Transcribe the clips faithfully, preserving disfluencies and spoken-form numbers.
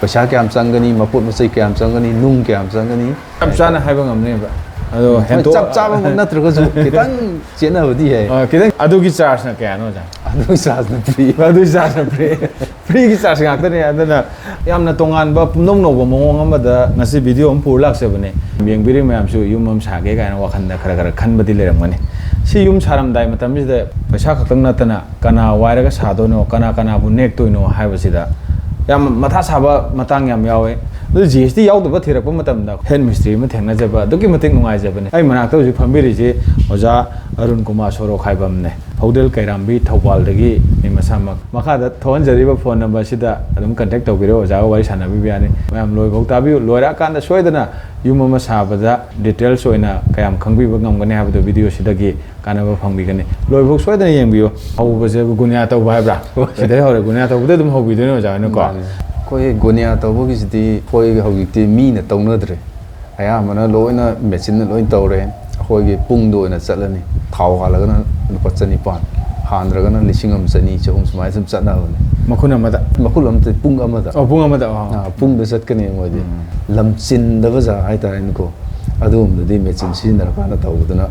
ꯄꯩꯁꯥ ꯀꯌꯥꯝ ꯆꯪꯒꯅꯤ, ꯃꯄꯣꯠ ꯃꯆꯩ ꯀꯌꯥꯝ ꯆꯪꯒꯅꯤ, ꯅꯨꯡ ꯀꯌꯥꯝ ꯆꯪꯒꯅꯤ? ꯆꯞ ꯆꯥꯅ ꯍꯥꯏꯕ ꯉꯝꯅꯦꯕ꯫ ꯑꯗꯣ ꯍꯣꯏ, ꯍꯦꯟꯗꯣꯛ- ꯆꯞ ꯆꯥꯕꯃꯛ ꯅꯠꯇ꯭ꯔꯒꯁꯨ ꯈꯤꯇꯪ ꯆꯦꯠꯅꯕꯗꯤ ꯌꯥꯏ꯫ ꯑ, ꯈꯤꯇꯪ ꯑꯗꯨꯒꯤ ꯆꯥꯔꯖꯅ ꯀꯌꯥꯅꯣ ꯑꯣꯖꯥ? ꯑꯗꯨꯒꯤ ꯆꯥꯔꯖꯅ ꯐ꯭ꯔꯤ꯫ ꯑꯗꯨꯒꯤ ꯆꯥꯔꯖꯅ ꯐ꯭ꯔꯤ꯫ ꯐ꯭ꯔꯤꯒꯤ ꯆꯥꯔꯖ ꯉꯥꯛꯇꯅꯦ꯫ ꯑꯗꯨꯅ ꯌꯥꯝꯅ ꯇꯣꯉꯥꯟꯕ ꯄꯨꯝꯅꯧ ꯅꯧꯕ ꯃꯑꯣꯡ ꯑꯃꯗ ꯉꯁꯤ ꯚꯤꯗꯤꯑꯣ ꯑꯃ ꯄꯨꯔ ꯂꯥꯛꯆꯕꯅꯦ꯫ ꯌꯦꯡꯕꯤꯔꯤ ꯃꯌꯥꯝꯁꯨ ꯌꯨꯝ ꯑꯃ ꯁꯥꯒꯦ ꯀꯥꯏꯅ ꯋꯥꯈꯜꯗ ꯈꯔ ꯈꯔ ꯈꯟꯕꯗꯤ ꯂꯩꯔꯝꯒꯅꯤ꯫ ꯁꯤ ꯌꯨꯝ ꯁꯥꯔꯝꯗꯥꯏ ꯃꯇꯝꯁꯤꯗ ꯄꯩꯁꯥ ꯈꯛꯇꯪ ꯅꯠꯇꯅ ꯀꯅꯥ ꯋꯥꯏꯔꯒ ꯁꯥꯗꯣꯏꯅꯣ, ꯀꯅꯥ ꯀꯅꯥꯕꯨ ꯅꯦꯛꯇꯣꯏꯅꯣ ꯍꯥꯏꯕꯁꯤꯗ ꯌꯥꯝ ꯃꯊꯥ ꯁꯥꯕ ꯃꯇꯥꯡ ꯌꯥꯝ ꯌꯥꯎꯋꯦ꯫ ꯑꯗꯨ ꯖꯤ ꯑꯦꯁ ꯇꯤ ꯌꯥꯎꯗꯕ ꯊꯤꯔꯛꯄ ꯃꯇꯝꯗ ꯍꯦꯠ ꯃꯤꯁꯇ꯭ꯔꯤ ꯑꯃ ꯊꯦꯡꯅꯖꯕ ꯑꯗꯨꯛꯀꯤ ꯃꯇꯤꯛ ꯅꯨꯡꯉꯥꯏꯖꯕꯅꯦ꯫ ꯑꯩ ꯃꯅꯥꯛꯇ ꯍꯧꯖꯤꯛ ꯐꯝꯕꯤꯔꯤꯁꯤ ꯑꯣꯖꯥ ꯑꯔꯨꯟ ꯀꯨꯃꯥꯔ ꯁꯣꯔꯣꯛꯈꯥꯏꯕꯝꯅꯦ, ꯍꯧꯗꯦꯜ ꯀꯩꯔꯥꯝꯕꯤ, ꯊꯧꯕꯥꯜꯗꯒꯤ ꯃꯤ ꯃꯁꯥꯃꯛ꯫ ꯃꯈꯥꯗ ꯊꯣꯛꯍꯟꯖꯔꯤꯕ ꯐꯣꯟ ꯅꯝꯕꯔꯁꯤꯗ ꯑꯗꯨꯝ ꯀꯟꯇꯦꯛ ꯇꯧꯕꯤꯔꯣ, ꯑꯣꯖꯥꯒ ꯋꯥꯔꯤ ꯁꯥꯟꯅꯕꯤꯕ ꯌꯥꯅꯤ꯫ ꯃꯌꯥꯝ ꯂꯣꯏꯐꯥꯎ ꯇꯥꯕꯤꯌꯨ꯫ ꯂꯣꯏꯔꯛꯑꯀꯥꯟꯗ ꯁꯣꯏꯗꯅ ꯌꯨꯝ ꯑꯃ ꯁꯥꯕꯗ ꯗꯤꯇꯦꯜꯁ ꯑꯣꯏꯅ ꯀꯌꯥꯝ ꯈꯪꯕꯤꯕ ꯉꯝꯒꯅꯤ ꯍꯥꯏꯕꯗꯨ ꯚꯤꯗꯤꯑꯣꯁꯤꯗꯒꯤ ꯀꯥꯟꯅꯕ ꯐꯪꯕꯤꯒꯅꯤ꯫ ꯂꯣꯏꯐꯥꯎ ꯁꯣꯏꯗꯅ ꯌꯦꯡꯕꯤꯌꯨ꯫ ꯍꯧꯕꯁꯦ ꯒꯨꯅꯤꯌꯥ ꯇꯧꯕ ꯍꯥꯏꯕ꯭ꯔꯥ? ꯁꯤꯗꯩ ꯍꯧꯔꯦ꯫ ꯒꯨꯅꯤꯌꯥ ꯇꯧꯕꯗ ꯑꯗꯨꯝ ꯍꯧꯕꯤꯗꯣꯏꯅꯦ ꯑꯣꯖꯥ ꯍꯣꯏꯅꯀꯣ꯫ ꯃꯥꯅꯦ꯫ ꯑꯩꯈꯣꯏꯒꯤ ꯒꯨꯅꯤꯌꯥ ꯇꯧꯕꯒꯤꯁꯤꯗꯤ ꯑꯩꯈꯣꯏꯒꯤ ꯍꯧꯖꯤꯛꯇꯤ ꯃꯤꯅ ꯇꯧꯅꯗ꯭ꯔꯦ꯫ ꯑꯌꯥꯝꯕꯅ ꯂꯣꯏꯅ ꯃꯦꯆꯤꯟꯅ ꯂꯣꯏ ꯇꯧꯔꯦ꯫ ꯑꯩꯈꯣꯏꯒꯤ ꯄꯨꯡꯗ ꯑꯣꯏꯅ ꯆꯠꯂꯅꯤ꯫ ꯊꯥꯎ ꯍꯥꯜꯂꯒꯅ ꯂꯨꯄꯥ ꯆꯅꯤꯄꯥꯟ, ꯍꯥꯟꯗ꯭ꯔꯒꯅ ꯂꯤꯁꯤꯡ ꯑꯃ ꯆꯅꯤ, ꯆꯍꯨꯝ ꯁꯨꯃꯥꯏꯅ ꯁꯨꯝ ꯆꯠꯅꯕꯅꯦ꯫ ꯃꯈꯨꯟ ꯑꯃꯗ? ꯃꯈꯨꯜ ꯑꯃꯠꯇ ꯄꯨꯡ ꯑꯃꯗ꯫ ꯑꯣ, ꯄꯨꯡ ꯑꯃꯗ꯫ ꯑꯣ꯫ ꯑꯥ, ꯄꯨꯡꯗ ꯆꯠꯀꯅꯤ ꯃꯣꯏꯗꯤ꯫ ꯂꯝ ꯆꯤꯟꯗꯕ ꯖꯒꯥ ꯍꯥꯏꯇꯥꯔꯦꯅꯦꯀꯣ꯫ ꯑꯗꯨꯒꯨꯝꯕꯗꯗꯤ ꯃꯦꯆꯤꯟ ꯁꯤꯖꯤꯟꯅꯔꯀꯥꯟꯗ ꯇꯧꯕꯗꯨꯅ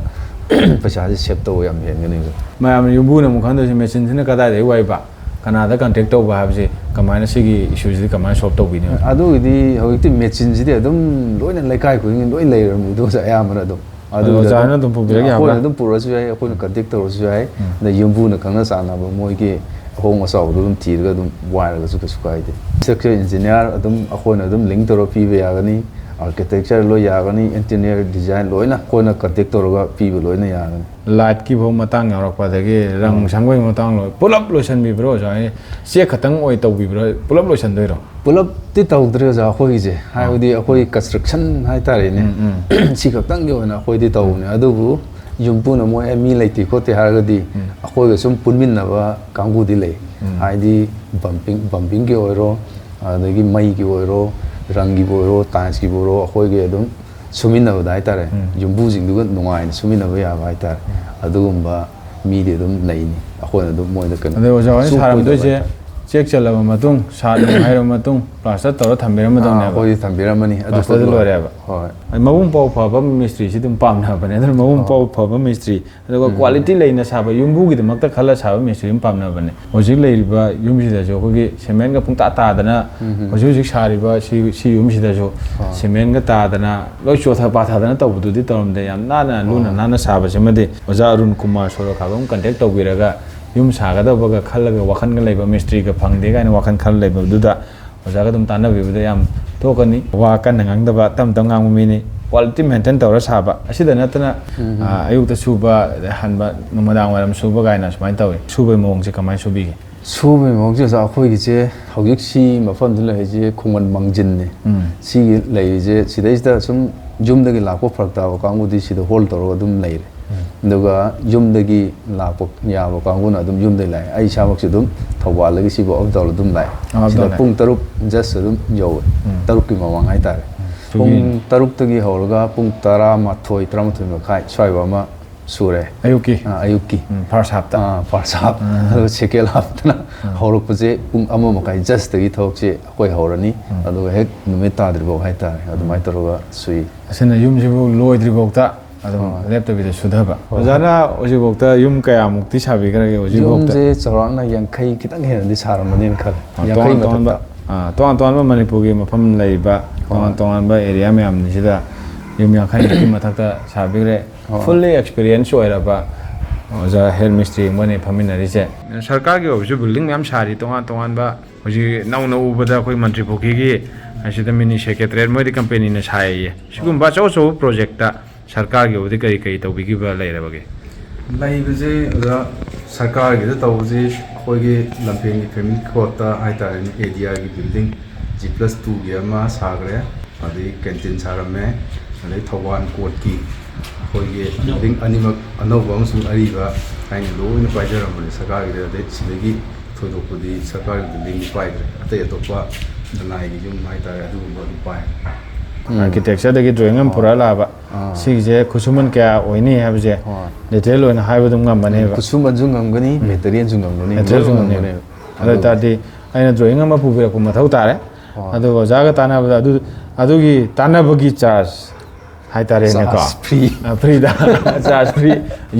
ꯄꯩꯁꯥꯁꯦ ꯁꯦꯞ ꯇꯧꯕ ꯌꯥꯝ ꯍꯦꯟꯒꯅꯦꯕ꯫ ꯃꯌꯥꯝꯅ ꯌꯨꯝꯕꯨꯅ ꯑꯃꯨꯛ ꯈꯟꯗꯣꯏꯁꯦ ꯃꯦꯆꯤꯟꯁꯤꯅ ꯀꯗꯥꯏꯗꯒꯤ ꯋꯥꯏꯕ? ꯀꯅꯥꯗ ꯀꯟꯇꯦꯛ ꯇꯧꯕ ꯍꯥꯏꯕꯁꯤ ꯀꯃꯥꯏꯅ ꯁꯤꯒꯤ ꯏꯁꯨꯁꯤꯗꯤ ꯀꯃꯥꯏꯅ ꯁꯣꯜꯕ ꯇꯧꯕꯤꯅꯤ? ꯑꯗꯨꯒꯤꯗꯤ ꯍꯧꯖꯤꯛꯇꯤ ꯃꯦꯆꯤꯟꯁꯤꯗꯤ ꯑꯗꯨꯝ ꯂꯣꯏꯅ ꯂꯩꯀꯥꯏ ꯈꯨꯗꯤꯡꯒꯤ ꯂꯣꯏ ꯂꯩꯔꯕꯅꯤ, ꯑꯗꯨꯁꯨ ꯑꯌꯥꯝꯕꯅ ꯑꯗꯨꯝ꯫ ꯑꯗꯣ ꯑꯣꯖꯥ ꯍꯣꯏꯅ ꯑꯗꯨꯝ ꯄꯨꯕꯤꯔꯛ ꯌꯥꯕ꯭ꯔꯥ? ꯑꯩꯈꯣꯏꯅ ꯑꯗꯨꯝ ꯄꯨꯔꯛꯑꯁꯨ ꯌꯥꯏ, ꯑꯩꯈꯣꯏꯅ ꯀꯟꯇꯦꯛ ꯇꯧꯔꯁꯨ ꯌꯥꯏ꯫ ꯑꯗ ꯌꯨꯝꯕꯨꯅ ꯈꯪꯅ ꯆꯥꯟꯅꯕ ꯃꯣꯏꯒꯤ ꯑꯍꯣꯡ ꯑꯆꯥꯎꯕꯗꯣ ꯑꯗꯨꯝ ꯊꯤꯔꯒ ꯑꯗꯨꯝ ꯋꯥꯏꯔꯒꯁꯨ ꯀꯩꯁꯨ ꯀꯥꯏꯗꯦ꯫ ꯏꯁꯇ꯭ꯔꯛꯆꯔ ꯏꯟꯖꯤꯅꯤꯌꯥꯔ ꯑꯗꯨꯝ ꯑꯩꯈꯣꯏꯅ ꯑꯗꯨꯝ ꯂꯤꯡ ꯇꯧꯔ ꯄꯤꯕ ꯌꯥꯒꯅꯤ, ꯑꯥꯔꯀꯤꯇꯦꯛꯆꯔ ꯂꯣꯏ ꯌꯥꯒꯅꯤ, ꯏꯟꯇꯤꯔꯤꯌꯔ ꯗꯤꯖꯥꯏꯟ ꯂꯣꯏꯅ ꯑꯩꯈꯣꯏꯅ ꯀꯟꯇꯦꯛ ꯇꯧꯔꯒ ꯄꯤꯕ ꯂꯣꯏꯅ ꯌꯥꯒꯅꯤ꯫ ꯂꯥꯏꯠꯀꯤ ꯐꯥꯎ ꯃꯇꯥꯡ ꯌꯥꯎꯔꯛꯄ, ꯑꯗꯒꯤ ꯔꯪ ꯁꯪꯕꯒꯤ ꯃꯇꯥꯡ ꯂꯣꯏ ꯄꯨꯂꯞ ꯂꯣꯏꯁꯟꯕꯤꯕ꯭ꯔꯣ ꯑꯣꯖꯥ ꯍꯣꯏ? ꯆꯦꯛ ꯈꯛꯇꯪ ꯑꯣꯏ ꯇꯧꯕꯤꯕ꯭ꯔꯣ? ꯄꯨꯂꯞ ꯂꯣꯏꯁꯟꯗꯣꯏꯔꯣ? ꯄꯨꯂꯞꯇꯤ ꯇꯧꯗ꯭ꯔꯦ ꯑꯣꯖꯥ ꯑꯩꯈꯣꯏꯒꯤꯁꯦ, ꯍꯥꯏꯕꯗꯤ ꯑꯩꯈꯣꯏ ꯀꯟꯁꯇ꯭ꯔꯛꯁꯟ ꯍꯥꯏꯇꯥꯔꯦꯅꯦ, ꯁꯤ ꯈꯛꯇꯪꯒꯤ ꯑꯣꯏꯅ ꯑꯩꯈꯣꯏꯗꯤ ꯇꯧꯕꯅꯦ꯫ ꯑꯗꯨꯕꯨ ꯌꯨꯝꯕꯨꯅ ꯃꯣꯏ "ꯑꯦ, ꯃꯤ ꯂꯩꯇꯦ ꯈꯣꯠꯇꯦ" ꯍꯥꯏꯔꯒꯗꯤ ꯑꯩꯈꯣꯏꯒ ꯁꯨꯝ ꯄꯨꯟꯃꯤꯟꯅꯕ ꯀꯥꯡꯕꯨꯗꯤ ꯂꯩ꯫ ꯍꯥꯏꯗꯤ ꯕꯝꯄꯤꯡ, ꯕꯝꯄꯤꯡꯒꯤ ꯑꯣꯏꯔꯣ, ꯑꯗꯒꯤ ꯃꯩꯒꯤ ꯑꯣꯏꯔꯣ, ꯔꯪꯒꯤꯕꯨ ꯑꯣꯏꯔꯣ, ꯇꯥꯏꯜꯁꯀꯤꯕꯨ ꯑꯣꯏꯔꯣ, ꯑꯩꯈꯣꯏꯒꯤ ꯑꯗꯨꯝ ꯁꯨꯃꯤꯟꯅꯕꯗ ꯍꯥꯏꯇꯥꯔꯦ, ꯌꯨꯝꯕꯨꯁꯤꯡꯗꯨꯒ ꯅꯨꯡꯉꯥꯏꯅ ꯁꯨꯃꯤꯟꯅꯕ ꯌꯥꯕ ꯍꯥꯏꯇꯥꯔꯦ꯫ ꯑꯗꯨꯒꯨꯝꯕ ꯃꯤꯗꯤ ꯑꯗꯨꯝ ꯂꯩꯅꯤ꯫ ꯑꯩꯈꯣꯏꯅ ꯑꯗꯨꯝ ꯃꯣꯏꯗ ꯀꯩꯅꯣ ꯑꯗꯣ ꯑꯣꯖꯥ ꯍꯣꯏꯅ ꯆꯣꯞꯄꯣꯏꯗꯕ ꯁꯥꯔꯝꯗꯣꯏꯁꯦ ꯍꯥꯏꯇꯥꯔꯦ꯫ ꯆꯦꯛ ꯆꯜꯂꯕ ꯃꯇꯨꯡ, ꯁꯥꯠ ꯅꯨꯡ ꯍꯥꯏꯔꯕ ꯃꯇꯨꯡ, ꯄ꯭ꯂꯥꯁꯇꯔ ꯇꯧꯔ ꯊꯝꯕꯤꯔꯝꯃꯗꯧꯅꯦꯕ꯫ ꯑꯩꯈꯣꯏꯗꯤ ꯊꯝꯕꯤꯔꯝꯃꯅꯤ꯫ ꯑꯗꯨ ꯄ꯭ꯂꯥꯁꯇꯔꯗ ꯈꯛ ꯂꯣꯏꯔꯦꯕ꯫ ꯍꯣꯏ꯫ ꯃꯕꯨꯡ ꯃꯧꯄ꯭ꯋꯥ ꯐꯕ ꯃꯤꯁꯇ꯭ꯔꯤꯁꯤ ꯑꯗꯨꯝ ꯄꯥꯝꯅꯕꯅꯦ꯫ ꯑꯗꯨꯅ ꯃꯕꯨꯡ ꯃꯧꯄ꯭ꯋꯥ ꯐꯕ ꯃꯤꯁꯇ꯭ꯔꯤ, ꯑꯗꯨꯒ ꯀ꯭ꯋꯥꯂꯤꯇꯤ ꯂꯩꯅ ꯁꯥꯕ, ꯌꯨꯝꯕꯨꯒꯤꯗꯃꯛꯇ ꯈꯜꯂ ꯁꯥꯕ ꯃꯤꯁꯇ꯭ꯔꯤ ꯑꯗꯨꯝ ꯄꯥꯝꯅꯕꯅꯦ꯫ ꯍꯧꯖꯤꯛ ꯂꯩꯔꯤꯕ ꯌꯨꯝꯁꯤꯗꯁꯨ ꯑꯩꯈꯣꯏꯒꯤ ꯁꯤꯃꯦꯟꯒ ꯄꯨꯡꯇꯥ ꯇꯥꯗꯅ, ꯍꯧꯖꯤꯛ ꯍꯧꯖꯤꯛ ꯁꯥꯔꯤꯕ ꯁꯤ, ꯁꯤ ꯌꯨꯝꯁꯤꯗꯁꯨ ꯁꯤꯃꯦꯟꯒ ꯇꯥꯗꯅ, ꯂꯣꯏ ꯆꯣꯠꯊ ꯄꯥꯊꯗꯅ ꯇꯧꯕꯗꯨꯗꯤ ꯇꯧꯔꯝꯗꯦ꯫ ꯌꯥꯝ ꯅꯥꯟꯅ, ꯂꯨꯅ ꯅꯥꯟꯅ ꯁꯥꯕꯁꯤꯃꯗꯤ ꯑꯣꯖꯥ ꯑꯔꯨꯟ ꯀꯨꯃꯥꯔ ꯁꯣꯔꯣꯛꯈꯥꯕ ꯑꯃ ꯀꯟꯇꯦꯛ ꯇꯧꯕꯤꯔꯒ, ꯌꯨꯝ ꯁꯥꯒꯗꯧꯕꯒ ꯈꯜꯂꯒ, ꯋꯥꯈꯜꯒ ꯂꯩꯕ ꯃꯤꯁꯇ꯭ꯔꯤꯒ ꯐꯪꯗꯦ ꯀꯥꯏꯅ ꯋꯥꯈꯜ ꯈꯜꯂ ꯂꯩꯕꯗꯨꯗ, ꯑꯣꯖꯥꯒ ꯑꯗꯨꯝ ꯇꯥꯟꯅꯕꯤꯕꯗ ꯌꯥꯝ ꯊꯣꯛꯀꯅꯤ꯫ ꯋꯥ ꯀꯟꯅ ꯉꯥꯡꯗꯕ, ꯇꯞ ꯇꯞ ꯉꯥꯡꯕ ꯃꯤꯅꯤ꯫ ꯀ꯭ꯋꯥꯂꯤꯇꯤ ꯃꯦꯟꯇꯦꯟ ꯇꯧꯔ ꯁꯥꯕ꯫ ꯑꯁꯤꯗ ꯅꯠꯇꯅ, ꯑ, ꯑꯌꯨꯛꯇ ꯁꯨꯕ, ꯍꯟꯕ, ꯅꯨꯃꯤꯗꯥꯡ ꯋꯥꯏꯔꯝ ꯁꯨꯕ ꯀꯥꯏꯅ ꯁꯨꯃꯥꯏꯅ ꯇꯧꯋꯤ꯫ ꯁꯨꯕꯒꯤ ꯃꯑꯣꯡꯁꯦ ꯀꯃꯥꯏꯅ ꯁꯨꯕꯤꯒꯦ? ꯁꯨꯕꯒꯤ ꯃꯑꯣꯡꯁꯦ ꯑꯣꯖꯥ, ꯑꯩꯈꯣꯏꯒꯤꯁꯦ ꯍꯧꯖꯤꯛ ꯁꯤ ꯃꯐꯝꯗ ꯂꯩꯔꯤꯁꯦ ꯈꯣꯡꯒꯟ ꯃꯥꯡꯖꯤꯟꯅꯤ꯫ ꯁꯤꯒꯤ ꯂꯩꯔꯤꯁꯦ, ꯁꯤꯗꯩꯁꯤꯗ ꯁꯨꯝ ꯌꯨꯝꯗꯒꯤ ꯂꯥꯛꯄ ꯐꯔꯛ ꯇꯥꯕ ꯀꯥꯡꯕꯨꯗꯤ ꯁꯤꯗ ꯍꯣꯜ ꯇꯧꯔꯒ ꯑꯗꯨꯝ ꯂꯩꯔꯦ꯫ ꯑꯗꯨꯒ ꯌꯨꯝꯗꯒꯤ ꯂꯥꯛꯄ ꯌꯥꯕ ꯀꯥꯡꯕꯨꯅ ꯑꯗꯨꯝ ꯌꯨꯝꯗꯒꯤ ꯂꯥꯛꯑꯦ꯫ ꯑꯩ ꯏꯁꯥꯃꯛꯁꯨ ꯑꯗꯨꯝ ꯊꯧꯕꯥꯜꯗꯒꯤ ꯁꯤꯐꯥꯎ ꯑꯞ ꯗꯥꯎꯟ ꯑꯗꯨꯝ ꯂꯥꯛꯑꯦ꯫ ꯑꯞ ꯁꯤꯗ ꯗꯥꯎꯟ ꯂꯥꯛꯑꯦ꯫ ꯄꯨꯡ ꯇꯔꯨꯛ ꯖꯁ ꯑꯗꯨꯝ ꯌꯧꯋꯦ꯫ ꯇꯔꯨꯛꯀꯤ ꯃꯃꯥꯡ ꯍꯥꯏꯇꯥꯔꯦ꯫ ꯄꯨꯡ ꯇꯔꯨꯛꯇꯒꯤ ꯍꯧꯔꯒ ꯄꯨꯡ ꯇꯔꯥꯃꯥꯊꯣꯏ, ꯇꯔꯥꯃꯥꯊꯣꯏ ꯃꯈꯥꯏ ꯁ꯭ꯋꯥꯏꯐꯥꯎ ꯑꯃ ꯁꯨꯔꯦ꯫ ꯑꯌꯨꯛꯀꯤ? ꯑꯥ, ꯑꯌꯨꯛꯀꯤ꯫ ꯎꯝ, ꯐꯥꯔꯁ ꯍꯥꯞꯇ? ꯑꯥ, ꯐꯥꯔꯁ ꯍꯥꯞ꯫ ꯑꯥ꯫ ꯑꯗꯨꯒ ꯁꯦꯀꯦꯟ ꯍꯥꯞꯇꯅ ꯍꯧꯔꯛꯄꯁꯦ ꯄꯨꯡ ꯑꯃ ꯃꯈꯥꯏ ꯖꯁꯇꯒꯤ ꯊꯕꯛꯁꯦ ꯑꯩꯈꯣꯏ ꯍꯧꯔꯅꯤ꯫ ꯑꯗꯨꯒ ꯍꯦꯛ ꯅꯨꯃꯤꯠ ꯇꯥꯗ꯭ꯔꯤꯐꯥꯎ ꯍꯥꯏꯇꯥꯔꯦ, ꯑꯗꯨꯃꯥꯏꯅ ꯇꯧꯔꯒ ꯁꯨꯏ꯫ ꯑꯁꯤꯅ ꯌꯨꯝꯁꯤꯕꯨ ꯂꯣꯏꯗ꯭ꯔꯤꯐꯥꯎꯇ ꯑꯗꯨꯝ ꯂꯦꯞꯇꯕꯤꯗ ꯁꯨꯊꯕ꯫ ꯑꯣꯖꯥꯅ ꯍꯧꯖꯤꯛꯐꯥꯎꯇ ꯌꯨꯝ ꯀꯌꯥꯃꯨꯛꯇꯤ ꯁꯥꯕꯤꯈ꯭ꯔꯒꯦ ꯍꯧꯖꯤꯛꯐꯥꯎꯇ? ꯌꯨꯝꯁꯦ ꯆꯥꯎꯔꯥꯛꯅ ꯌꯥꯡꯈꯩ ꯈꯤꯇꯪ ꯍꯦꯟꯅꯗꯤ ꯁꯥꯔꯝꯃꯅꯤꯅ ꯈꯜꯂꯦ꯫ ꯑ, ꯌꯥꯡꯈꯩ ꯇꯣꯉꯥꯟ ꯇꯣꯉꯥꯟꯕ, ꯃꯊꯛꯇ꯫ ꯑ, ꯇꯣꯉꯥꯟ ꯇꯣꯉꯥꯟꯕ ꯃꯅꯤꯄꯨꯔꯒꯤ ꯃꯐꯝ ꯂꯩꯔꯤꯕ ꯇꯣꯉꯥꯟ ꯇꯣꯉꯥꯟꯕ ꯑꯦꯔꯤꯌꯥ ꯃꯌꯥꯝꯁꯤꯗ ꯌꯨꯝ ꯌꯥꯡꯈꯩ ꯃꯨꯛꯀꯤ ꯃꯊꯛꯇ ꯁꯥꯕꯤꯈ꯭ꯔꯦ꯫ ꯍꯣꯏ꯫ ꯐꯨꯜꯂꯤ ꯑꯦꯛꯁꯄꯤꯔꯤꯌꯦꯟꯁ ꯑꯣꯏꯔꯕ ꯑꯣꯖꯥ ꯍꯦꯠ ꯃꯤꯁꯇ꯭ꯔꯤ ꯑꯃꯅꯤ ꯐꯝꯃꯤꯟꯅꯔꯤꯁꯦ꯫ ꯁꯔꯀꯥꯔꯒꯤ ꯑꯣꯏꯕꯁꯨ ꯕꯤꯜꯗꯤꯡ ꯃꯌꯥꯝ ꯁꯥꯔꯤ, ꯇꯣꯉꯥꯟ ꯇꯣꯉꯥꯟꯕ꯫ ꯍꯧꯖꯤꯛ ꯅꯧꯅ ꯎꯕꯗ ꯑꯩꯈꯣꯏ ꯃꯟꯇ꯭ꯔꯤ ꯄꯨꯈ꯭ꯔꯤꯒꯤ ꯑꯁꯤꯗ ꯃꯤꯅꯤ ꯁꯦꯀ꯭ꯔꯦꯇꯔꯤꯌꯦꯠ ꯃꯣꯏꯗꯤ ꯀꯝꯄꯦꯅꯤꯅ ꯁꯥꯏꯌꯦ꯫ ꯁꯤꯒꯨꯝꯕ ꯑꯆꯧ ꯑꯆꯧꯕ ꯄ꯭ꯔꯣꯖꯦꯛꯇ ꯁꯔꯀꯥꯔꯒꯤ ꯑꯣꯏꯕꯗꯤ ꯀꯔꯤ ꯀꯔꯤ ꯇꯧꯕꯤꯈꯤꯕ ꯂꯩꯔꯕꯒꯦ? ꯂꯩꯕꯁꯦ ꯑꯣꯖꯥ, ꯁꯔꯀꯥꯔꯒꯤꯗ ꯇꯧꯕꯁꯤ ꯑꯩꯈꯣꯏꯒꯤ ꯂꯝꯐꯦꯜꯒꯤ ꯐꯦꯃꯤꯂꯤ ꯀꯣꯔꯠꯇ ꯍꯥꯏꯇꯥꯔꯦꯅꯦ, ꯑꯦꯗꯤꯌꯥꯒꯤ ꯕꯤꯜꯗꯤꯡ ꯖꯤ ꯄ꯭ꯂꯁ ꯇꯨꯒꯤ ꯑꯃ ꯁꯥꯈ꯭ꯔꯦ, ꯑꯗꯩ ꯀꯦꯟꯇꯤꯟ ꯁꯥꯔꯝꯃꯦ, ꯑꯗꯩ ꯊꯧꯕꯥꯜ ꯀꯣꯔꯠꯀꯤ ꯑꯩꯈꯣꯏꯒꯤ ꯕꯤꯜꯗꯤꯡ ꯑꯅꯤꯃꯛ ꯑꯅꯧꯕ ꯑꯃꯁꯨꯡ ꯑꯔꯤꯕ ꯍꯥꯏꯅ ꯂꯣꯏꯅ ꯄꯥꯏꯖꯔꯝꯕꯅꯦ ꯁꯔꯀꯥꯔꯒꯤꯗ꯫ ꯑꯗꯩ ꯁꯤꯗꯒꯤ ꯊꯣꯏꯗꯣꯛꯄꯗꯤ ꯁꯔꯀꯥꯔꯒꯤ ꯕꯤꯜꯗꯤꯡꯗꯤ ꯄꯥꯏꯗ꯭ꯔꯦ, ꯑꯇꯩ ꯑꯇꯣꯞꯄ ꯂꯅꯥꯏꯒꯤ ꯌꯨꯝ ꯍꯥꯏꯇꯥꯔꯦ, ꯑꯗꯨꯒꯨꯝꯕ ꯑꯗꯨꯝ ꯄꯥꯏ꯫ ꯎꯝ꯫ ꯑꯥꯔꯀꯤꯇꯦꯛꯆꯔꯗꯒꯤ ꯗ꯭ꯔꯣꯌꯤꯡ ꯑꯃ ꯄꯨꯔꯛꯑ ꯂꯥꯛꯑꯕ꯫ ꯑꯥ꯫ ꯁꯤꯒꯤꯁꯦ ꯈꯨꯠꯁꯨꯃꯟ ꯀꯌꯥ ꯑꯣꯏꯅꯤ ꯍꯥꯏꯕꯁꯦ ꯍꯣꯏ꯫ ꯗꯤꯇꯦꯜ ꯑꯣꯏꯅ ꯍꯥꯏꯕ ꯑꯗꯨꯝ ꯉꯝꯃꯅꯦꯕ꯫ ꯈꯨꯠꯁꯨꯃꯟꯁꯨ ꯉꯝꯒꯅꯤ, ꯃꯦꯇꯔꯤꯌꯦꯜꯁꯨ ꯉꯝꯒꯅꯤ, ꯃꯦꯇꯔꯤꯌꯦꯜꯁꯨ ꯂꯣꯏꯅ ꯉꯝꯒꯅꯤ꯫ ꯉꯝꯒꯅꯦꯕ꯫ ꯑꯗꯨ ꯑꯣꯏ ꯇꯥꯔꯗꯤ ꯑꯩꯅ ꯗ꯭ꯔꯣꯌꯤꯡ ꯑꯃ ꯄꯨꯕꯤꯔꯛꯄ ꯃꯊꯧ ꯇꯥꯔꯦ꯫ ꯑꯣ꯫ ꯑꯗꯨꯒ ꯑꯣꯖꯥꯒ ꯇꯥꯟꯅꯕꯗ ꯑꯗꯨ, ꯑꯗꯨꯒꯤ ꯇꯥꯟꯅꯕꯒꯤ ꯆꯥꯔꯖ ꯍꯥꯏꯇꯥꯔꯦꯅꯦꯀꯣ꯫ Charge free. ꯑ, ꯐ꯭ꯔꯤꯗ꯫ Charge free.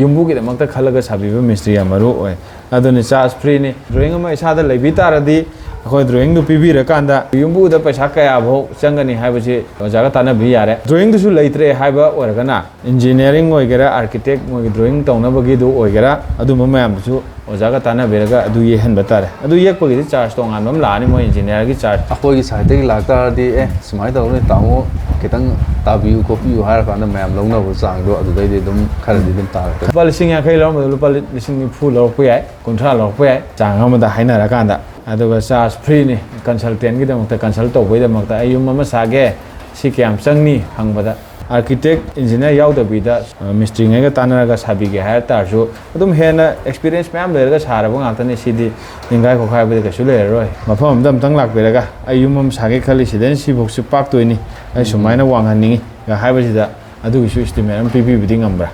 ꯌꯨꯝꯕꯨꯒꯤꯗꯃꯛꯇ ꯈꯜꯂꯒ ꯁꯥꯕꯤꯕ ꯃꯤꯁꯇ꯭ꯔꯤ ꯌꯥꯝ ꯃꯔꯨ ꯑꯣꯏ꯫ ꯑꯗꯨꯅꯤ, ꯆꯥꯔꯖ ꯐ꯭ꯔꯤꯅꯤ꯫ ꯗ꯭ꯔꯣꯌꯤꯡ ꯑꯃ ꯏꯁꯥꯗ ꯂꯩꯕꯤ ꯇꯥꯔꯗꯤ, ꯑꯩꯈꯣꯏ ꯗ꯭ꯔꯣꯌꯤꯡꯗꯨ ꯄꯤꯕꯤꯔꯀꯥꯟꯗ ꯌꯨꯝꯕꯨꯗ ꯄꯩꯁꯥ ꯀꯌꯥꯐꯥꯎ ꯆꯪꯒꯅꯤ ꯍꯥꯏꯕꯁꯤ ꯑꯣꯖꯥꯒ ꯇꯥꯟꯅꯕꯤ ꯌꯥꯔꯦ꯫ ꯗ꯭ꯔꯣꯌꯤꯡꯗꯨꯁꯨ ꯂꯩꯇ꯭ꯔꯦ ꯍꯥꯏꯕ ꯑꯣꯏꯔꯒꯅ, ꯏꯟꯖꯤꯅꯤꯌꯥꯔꯤꯡ ꯑꯣꯏꯒꯦꯔꯥ, ꯑꯥꯔꯀꯤꯇꯦꯛ, ꯃꯣꯏꯒꯤ ꯗ꯭ꯔꯣꯌꯤꯡ ꯇꯧꯅꯕꯒꯤꯗꯨ ꯑꯣꯏꯒꯦꯔꯥ, ꯑꯗꯨꯝꯕ ꯃꯌꯥꯝꯗꯨꯁꯨ ꯑꯣꯖꯥꯒ ꯇꯥꯟꯅꯕꯤꯔꯒ ꯑꯗꯨ ꯌꯦꯛꯍꯟꯕ ꯇꯥꯔꯦ꯫ ꯑꯗꯨ ꯌꯦꯛꯄꯒꯤꯗꯤ ꯆꯥꯔꯖ ꯇꯣꯉꯥꯟꯕ ꯑꯃ ꯂꯥꯛꯑꯅꯤ, ꯃꯣꯏ ꯏꯟꯖꯤꯅꯤꯌꯥꯔꯒꯤ ꯆꯥꯔꯖ꯫ ꯑꯩꯈꯣꯏꯒꯤ ꯁꯥꯏꯠꯇꯒꯤ ꯂꯥꯛꯇꯥꯔꯗꯤ, "ꯑꯦ, ꯁꯨꯃꯥꯏꯅ ꯇꯧꯕꯅꯤ ꯇꯥꯃꯣ, ꯈꯤꯇꯪ ꯇꯥꯕꯤꯌꯨ ꯈꯣꯠꯄꯤꯌꯨ" ꯍꯥꯏꯔꯀꯥꯟꯗ ꯃꯌꯥꯝ ꯂꯧꯅꯕ ꯆꯥꯡꯗꯣ ꯑꯗꯨꯗꯩꯗꯤ ꯑꯗꯨꯝ ꯈꯔꯗꯤ ꯑꯗꯨꯝ ꯇꯥꯔꯛꯀꯅꯤ꯫ ꯂꯨꯄꯥ ꯂꯤꯁꯤꯡ ꯌꯥꯡꯈꯩ ꯂꯧꯔꯝꯕꯗꯣ ꯂꯨꯄꯥ ꯂꯤꯁꯤꯡ ꯅꯤꯐꯨ ꯂꯧꯔꯛꯄ ꯌꯥꯏ, ꯀꯨꯟꯊ꯭ꯔꯥ ꯂꯧꯔꯛꯄ ꯌꯥꯏ, ꯆꯥꯡ ꯑꯃꯗ ꯍꯥꯏꯅꯔꯀꯥꯟꯗ꯫ ꯑꯗꯨꯒ ꯆꯥꯔꯖ ꯐ꯭ꯔꯤꯅꯤ, ꯀꯟꯁꯜꯇꯦꯟꯒꯤꯗꯃꯛꯇ, ꯀꯟꯁꯜ ꯇꯧꯕꯒꯤꯗꯃꯛꯇ꯫ "ꯑꯩ ꯌꯨꯝ ꯑꯃ ꯁꯥꯒꯦ, ꯁꯤ ꯀꯌꯥꯝ ꯆꯪꯅꯤ?" ꯍꯪꯕꯗ, ꯑꯥꯔꯀꯤꯇꯦꯛ, ꯏꯟꯖꯤꯅꯤꯌꯥꯔ ꯌꯥꯎꯗꯕꯤꯗ, ꯑ, ꯃꯤꯁꯇ꯭ꯔꯤꯉꯩꯒ ꯇꯥꯟꯅꯔꯒ ꯁꯥꯕꯤꯒꯦ ꯍꯥꯏ ꯇꯥꯔꯁꯨ, ꯑꯗꯨꯝ ꯍꯦꯟꯅ ꯑꯦꯛꯁꯄꯤꯔꯤꯌꯦꯟꯁ ꯃꯌꯥꯝ ꯂꯩꯔꯒ ꯁꯥꯔꯕ ꯉꯥꯛꯇꯅꯤ꯫ ꯁꯤꯗꯤ ꯅꯤꯡꯒꯥꯏ ꯈꯣꯈꯥꯏꯕꯗꯤ ꯀꯩꯁꯨ ꯂꯩꯔꯔꯣꯏ꯫ ꯃꯐꯝ ꯑꯝꯗ ꯑꯝꯇꯪ ꯂꯥꯛꯄꯤꯔꯒ, "ꯑꯩ ꯌꯨꯝ ꯑꯃ ꯁꯥꯒꯦ ꯈꯜꯂꯤ, ꯁꯤꯗꯩꯅ ꯁꯤꯐꯧꯁꯤ ꯄꯥꯛꯇꯣꯏꯅꯤ, ꯑꯩ ꯁꯨꯃꯥꯏꯅ ꯋꯥꯡꯍꯟꯅꯤꯡꯉꯤ" ꯒ ꯍꯥꯏꯕꯁꯤꯗ, ꯑꯗꯨꯒꯤꯁꯨ ꯏꯁꯇꯤꯃꯦꯠ ꯑꯃ ꯄꯤꯕꯤꯕꯗꯤ ꯉꯝꯕ꯭ꯔꯥ?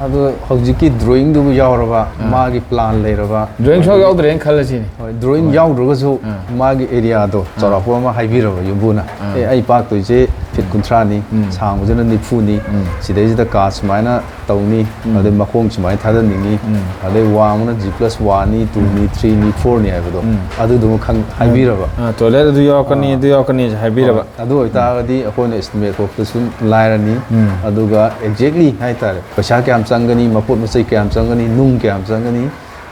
ꯑꯗꯣ ꯍꯧꯖꯤꯛꯀꯤ ꯗ꯭ꯔꯣꯌꯤꯡꯗꯨꯕꯨ ꯌꯥꯎꯔꯕ, ꯑꯥ꯫ ꯃꯥꯒꯤ ꯄ꯭ꯂꯥꯟ ꯂꯩꯔꯕ, ꯗ꯭ꯔꯣꯌꯤꯡ ꯁꯨꯡꯌꯥꯎ ꯌꯥꯎꯗ꯭ꯔꯦꯅ ꯈꯜꯂꯁꯤꯅꯦ꯫ ꯍꯣꯏ, ꯗ꯭ꯔꯣꯌꯤꯡ ꯍꯣꯏ꯫ ꯌꯥꯎꯗ꯭ꯔꯒꯁꯨ ꯑꯥ꯫ ꯃꯥꯒꯤ ꯑꯦꯔꯤꯌꯥꯗꯣ ꯑꯥ꯫ ꯆꯥꯎꯔꯥꯛꯄ ꯑꯃ ꯍꯥꯏꯕꯤꯔꯕ ꯌꯨꯝꯕꯨꯅ, ꯑꯥ꯫ "ꯑꯦ, ꯑꯩ ꯄꯥꯛꯇꯣꯏꯁꯦ ꯐꯤꯠ ꯀꯨꯟꯊ꯭ꯔꯥꯅꯤ, ꯎꯝ꯫ ꯁꯥꯡꯕꯁꯤꯅ ꯅꯤꯐꯨꯅꯤ, ꯎꯝ꯫ ꯁꯤꯗꯩꯁꯤꯗ ꯀꯥ ꯁꯨꯃꯥꯏꯅ ꯇꯧꯅꯤ, ꯎꯝ꯫ ꯑꯗꯩ ꯃꯈꯣꯡ ꯁꯨꯃꯥꯏꯅ ꯊꯥꯗꯅꯤꯡꯉꯤ, ꯎꯝ꯫ ꯑꯗꯩ ꯋꯥꯡꯕꯅ G plus one ꯅꯤ, two ꯅꯤ, ꯎꯝ꯫ Three ꯅꯤ, four ꯅꯤ" ꯍꯥꯏꯕꯗꯣ, ꯎꯝ꯫ ꯑꯗꯨꯗꯨꯃ ꯈꯪ-, ꯍꯥꯏꯕꯤꯔꯕ꯫ ꯑꯥ, toilet ꯑꯗꯨ ꯌꯥꯎꯔꯛꯀꯅꯤ, ꯑꯥ꯫ ꯑꯗꯨ ꯌꯥꯎꯔꯛꯀꯅꯤ ꯍꯥꯏꯕꯤꯔꯕ꯫ ꯍꯣꯏ, ꯑꯗꯨ ꯑꯣꯏꯇꯥꯔꯒꯗꯤ ꯑꯩꯈꯣꯏꯅ estimate ꯈꯣꯠꯄꯗꯁꯨ ꯂꯥꯏꯔꯅꯤ, ꯎꯝ꯫ ꯑꯗꯨꯒ exactly ꯍꯥꯏꯇꯥꯔꯦ, ꯄꯩꯁꯥ ꯀꯌꯥꯝ ꯆꯪꯒꯅꯤ, ꯃꯄꯣꯠ ꯃꯆꯩ ꯀꯌꯥꯝ ꯆꯪꯒꯅꯤ, ꯅꯨꯡ ꯀꯌꯥꯝ ꯆꯪꯒꯅꯤ,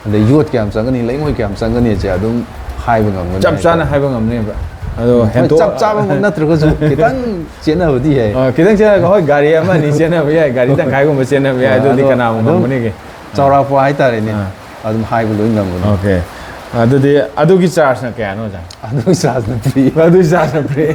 ꯑꯗꯩ ꯌꯣꯠ ꯀꯌꯥꯝ ꯆꯪꯒꯅꯤ, ꯂꯩꯉꯣꯏ ꯀꯌꯥꯝ ꯆꯪꯒꯅꯤꯁꯦ ꯑꯗꯨꯝ ꯍꯥꯏꯕ ꯉꯝꯒꯅꯤ ꯆꯞ ꯆꯥꯅ ꯍꯥꯏꯇꯥꯔꯦ꯫ ꯍꯥꯏꯕ ꯉꯝꯅꯦꯕ꯫ ꯑꯗꯣ ꯍꯣꯏ, ꯍꯦꯟꯗꯣꯛ- ꯆꯞ ꯆꯥꯕꯃꯛ ꯅꯠꯇ꯭ꯔꯒꯁꯨ ꯈꯤꯇꯪ ꯆꯦꯟꯅꯕꯗꯤ ꯌꯥꯏ꯫ ꯑ, ꯈꯤꯇꯪ ꯆꯦꯟꯅꯔꯒ, ꯍꯣꯏ, ꯒꯥꯔꯤ ꯑꯃ ꯑꯅꯤ ꯆꯦꯟꯅꯕ ꯌꯥꯏ, ꯒꯥꯔꯤ ꯇꯪꯈꯥꯏꯒꯨꯝꯕ ꯆꯦꯟꯅꯕ ꯌꯥꯏ, ꯍꯣꯏ, ꯑꯗꯨꯗꯤ ꯑꯗꯣ ꯀꯅꯥꯕꯨ ꯑꯗꯨꯝ ꯉꯝꯒꯅꯤꯒꯦ? ꯆꯥꯎꯔꯥꯛꯄ ꯍꯥꯏꯇꯥꯔꯦꯅꯦ, ꯑꯥ꯫ ꯑꯗꯨꯝ ꯍꯥꯏꯕ ꯂꯣꯏ ꯉꯝꯒꯅꯤ꯫ ꯑꯣꯀꯦ꯫ ꯑꯗꯨꯗꯤ ꯑꯗꯨꯒꯤ ꯆꯥꯔꯖꯅ ꯀꯌꯥꯅꯣ, ꯑꯣꯖꯥ? ꯑꯗꯨꯒꯤ ꯆꯥꯔꯖꯅ ꯐ꯭ꯔꯤ꯫ ꯑꯗꯨꯒꯤ ꯆꯥꯔꯖꯅ ꯐ꯭ꯔꯤ꯫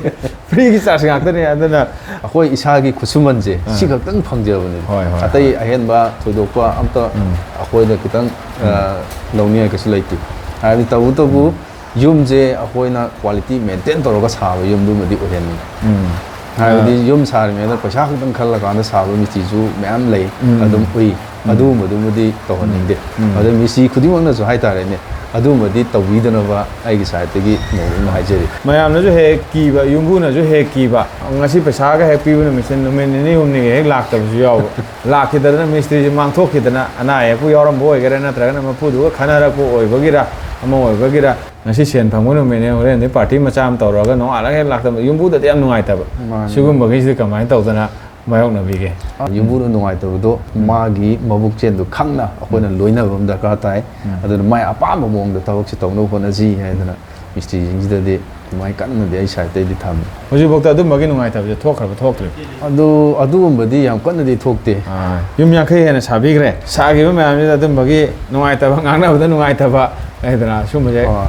ꯐ꯭ꯔꯤꯒꯤ ꯆꯥꯔꯖ ꯉꯥꯛꯇꯅꯦ ꯑꯗꯨꯅ꯫ ꯑꯩꯈꯣꯏ ꯏꯁꯥꯒꯤ ꯈꯨꯠꯁꯨꯃꯟꯁꯦ ꯑꯥ꯫ ꯁꯤ ꯈꯛꯇꯪ ꯐꯪꯖꯕꯅꯦ꯫ ꯍꯣꯏ, ꯍꯣꯏ, ꯑꯇꯩ ꯍꯣꯏ꯫ ꯑꯍꯦꯟꯕ ꯊꯣꯏꯗꯣꯛꯄ ꯑꯝꯇ ꯎꯝ꯫ ꯑꯩꯈꯣꯏꯗ ꯈꯤꯇꯪ, ꯎꯝ꯫ ꯑ, ꯂꯧꯅꯤꯡꯉꯥꯏ ꯀꯩꯁꯨ ꯂꯩꯇꯦ꯫ ꯍꯥꯏꯕꯗꯤ ꯇꯧꯕꯇꯕꯨ ꯎꯝ꯫ ꯌꯨꯝꯁꯦ ꯑꯩꯈꯣꯏꯅ quality maintain ꯇꯧꯔꯒ ꯁꯥꯕ ꯌꯨꯝꯗꯨꯃꯗꯤ ꯑꯣꯏꯍꯟꯅꯤꯡꯉꯤ꯫ ꯎꯝ꯫ ꯍꯥꯏꯕꯗꯤ ꯑꯥ꯫ ꯌꯨꯝ ꯁꯥꯔꯤꯉꯩꯗ ꯄꯩꯁꯥ ꯈꯛꯇꯪ ꯈꯜꯂꯀꯥꯟꯗ ꯁꯥꯕ ꯃꯤꯁꯇ꯭ꯔꯤꯁꯨ ꯃꯌꯥꯝ ꯂꯩ, ꯎꯝ꯫ ꯑꯗꯨꯝ ꯎꯏ꯫ ꯎꯝ꯫ ꯑꯗꯨꯒꯨꯝꯕꯗꯨꯃꯗꯤ ꯇꯧꯍꯟꯅꯤꯡꯗꯦ꯫ ꯎꯝ꯫ ꯑꯗꯩ ꯃꯤꯁꯇ꯭ꯔꯤ ꯈꯨꯗꯤꯡꯃꯛꯅꯁꯨ ꯍꯥꯏꯇꯥꯔꯦꯅꯦ, ꯑꯗꯨꯃꯗꯤ ꯇꯧꯕꯤꯗꯅꯕ ꯑꯩꯒꯤ ꯁꯥꯏꯠꯇꯒꯤ ꯅꯧꯅ ꯍꯥꯏꯖꯔꯤ꯫ ꯃꯌꯥꯝꯅꯁꯨ ꯍꯦꯛ ꯀꯤꯕ, ꯌꯨꯝꯕꯨꯅꯁꯨ ꯍꯦꯛ ꯀꯤꯕ꯫ ꯉꯁꯤ ꯄꯩꯁꯥꯒ ꯍꯦꯛ ꯄꯤꯕ ꯅꯨꯃꯤꯠꯁꯦ ꯅꯨꯃꯤꯠ ꯅꯤꯅꯤ ꯍꯨꯝꯅꯤꯒ ꯍꯦꯛ ꯂꯥꯛꯇꯕꯁꯨ ꯌꯥꯎꯕ꯫ ꯂꯥꯛꯈꯤꯗꯗꯅ ꯃꯤꯁꯇ꯭ꯔꯤꯁꯦ ꯃꯥꯡꯊꯣꯛꯈꯤꯗꯅ ꯑꯅꯥ ꯑꯌꯦꯛꯄꯨ ꯌꯥꯎꯔꯝꯕ ꯑꯣꯏꯒꯦꯔꯥ, ꯅꯠꯇ꯭ꯔꯒꯅ ꯃꯄꯨꯗꯨꯒ ꯈꯟꯅꯔꯛꯄ ꯑꯣꯏꯕꯒꯤꯔ, ꯑꯃ ꯑꯣꯏꯕꯒꯤꯔ, ꯉꯁꯤ ꯁꯦꯟ ꯐꯪꯕ ꯅꯨꯃꯤꯠꯅꯦ, ꯍꯣꯔꯦꯟꯗꯤ ꯄꯥꯔꯇꯤ ꯃꯆꯥ ꯑꯃ ꯇꯧꯔꯒ ꯅꯣꯡꯉꯥꯜꯂꯒ ꯍꯦꯛ ꯂꯥꯛꯇꯕ, ꯌꯨꯝꯕꯨꯗꯗꯤ ꯌꯥꯝ ꯅꯨꯡꯉꯥꯏꯇꯕ꯫ ꯃꯥꯅꯤ꯫ ꯁꯤꯒꯨꯝꯕꯒꯤꯁꯤꯗꯤ ꯀꯃꯥꯏꯅ ꯇꯧꯗꯅ ꯃꯥꯌꯣꯛꯅꯕꯤꯒꯦ? ꯌꯨꯝꯕꯨꯅ ꯅꯨꯡꯉꯥꯏꯇꯕꯗꯣ ꯃꯥꯒꯤ ꯃꯕꯨꯛ ꯆꯦꯟꯗꯣ ꯈꯪꯅ ꯑꯩꯈꯣꯏꯅ ꯂꯣꯏꯅꯕ ꯑꯃ ꯗꯔꯀꯥꯔ ꯇꯥꯏ꯫ ꯑꯗꯨꯅ ꯃꯥꯏ ꯑꯄꯥꯝꯕ ꯃꯑꯣꯡꯗ ꯊꯕꯛꯁꯦ ꯇꯧꯅꯕ ꯍꯣꯠꯅꯁꯤ ꯍꯥꯏꯗꯅ ꯃꯤꯁꯇ꯭ꯔꯤꯁꯤꯡꯁꯤꯗꯗꯤ ꯑꯗꯨꯃꯥꯏꯅ ꯀꯟꯅꯗꯤ ꯑꯩ ꯁꯥꯏꯠꯇꯩꯗꯤ ꯊꯝꯃꯤ꯫ ꯍꯧꯖꯤꯛꯐꯥꯎꯗ ꯑꯗꯨꯝꯕꯒꯤ ꯅꯨꯡꯉꯥꯏꯇꯕꯁꯦ ꯊꯣꯛꯈ꯭ꯔꯕ ꯊꯣꯛꯇ꯭ꯔꯤ? ꯑꯗꯨ ꯑꯗꯨꯒꯨꯝꯕꯗꯤ ꯌꯥꯝ ꯀꯟꯅꯗꯤ ꯊꯣꯛꯇꯦ꯫ ꯑꯥ, ꯌꯨꯝ ꯌꯥꯡꯈꯩ ꯍꯦꯟꯅ ꯁꯥꯕꯤꯈ꯭ꯔꯦ꯫ ꯁꯥꯈꯤꯕ ꯃꯌꯥꯝꯁꯤꯗ ꯑꯗꯨꯝꯕꯒꯤ ꯅꯨꯡꯉꯥꯏꯇꯕ, ꯉꯥꯡꯅꯕꯗ ꯅꯨꯡꯉꯥꯏꯇꯕ ꯂꯩꯗꯅ, ꯁꯨꯝꯕꯁꯦ꯫ ꯑꯣ꯫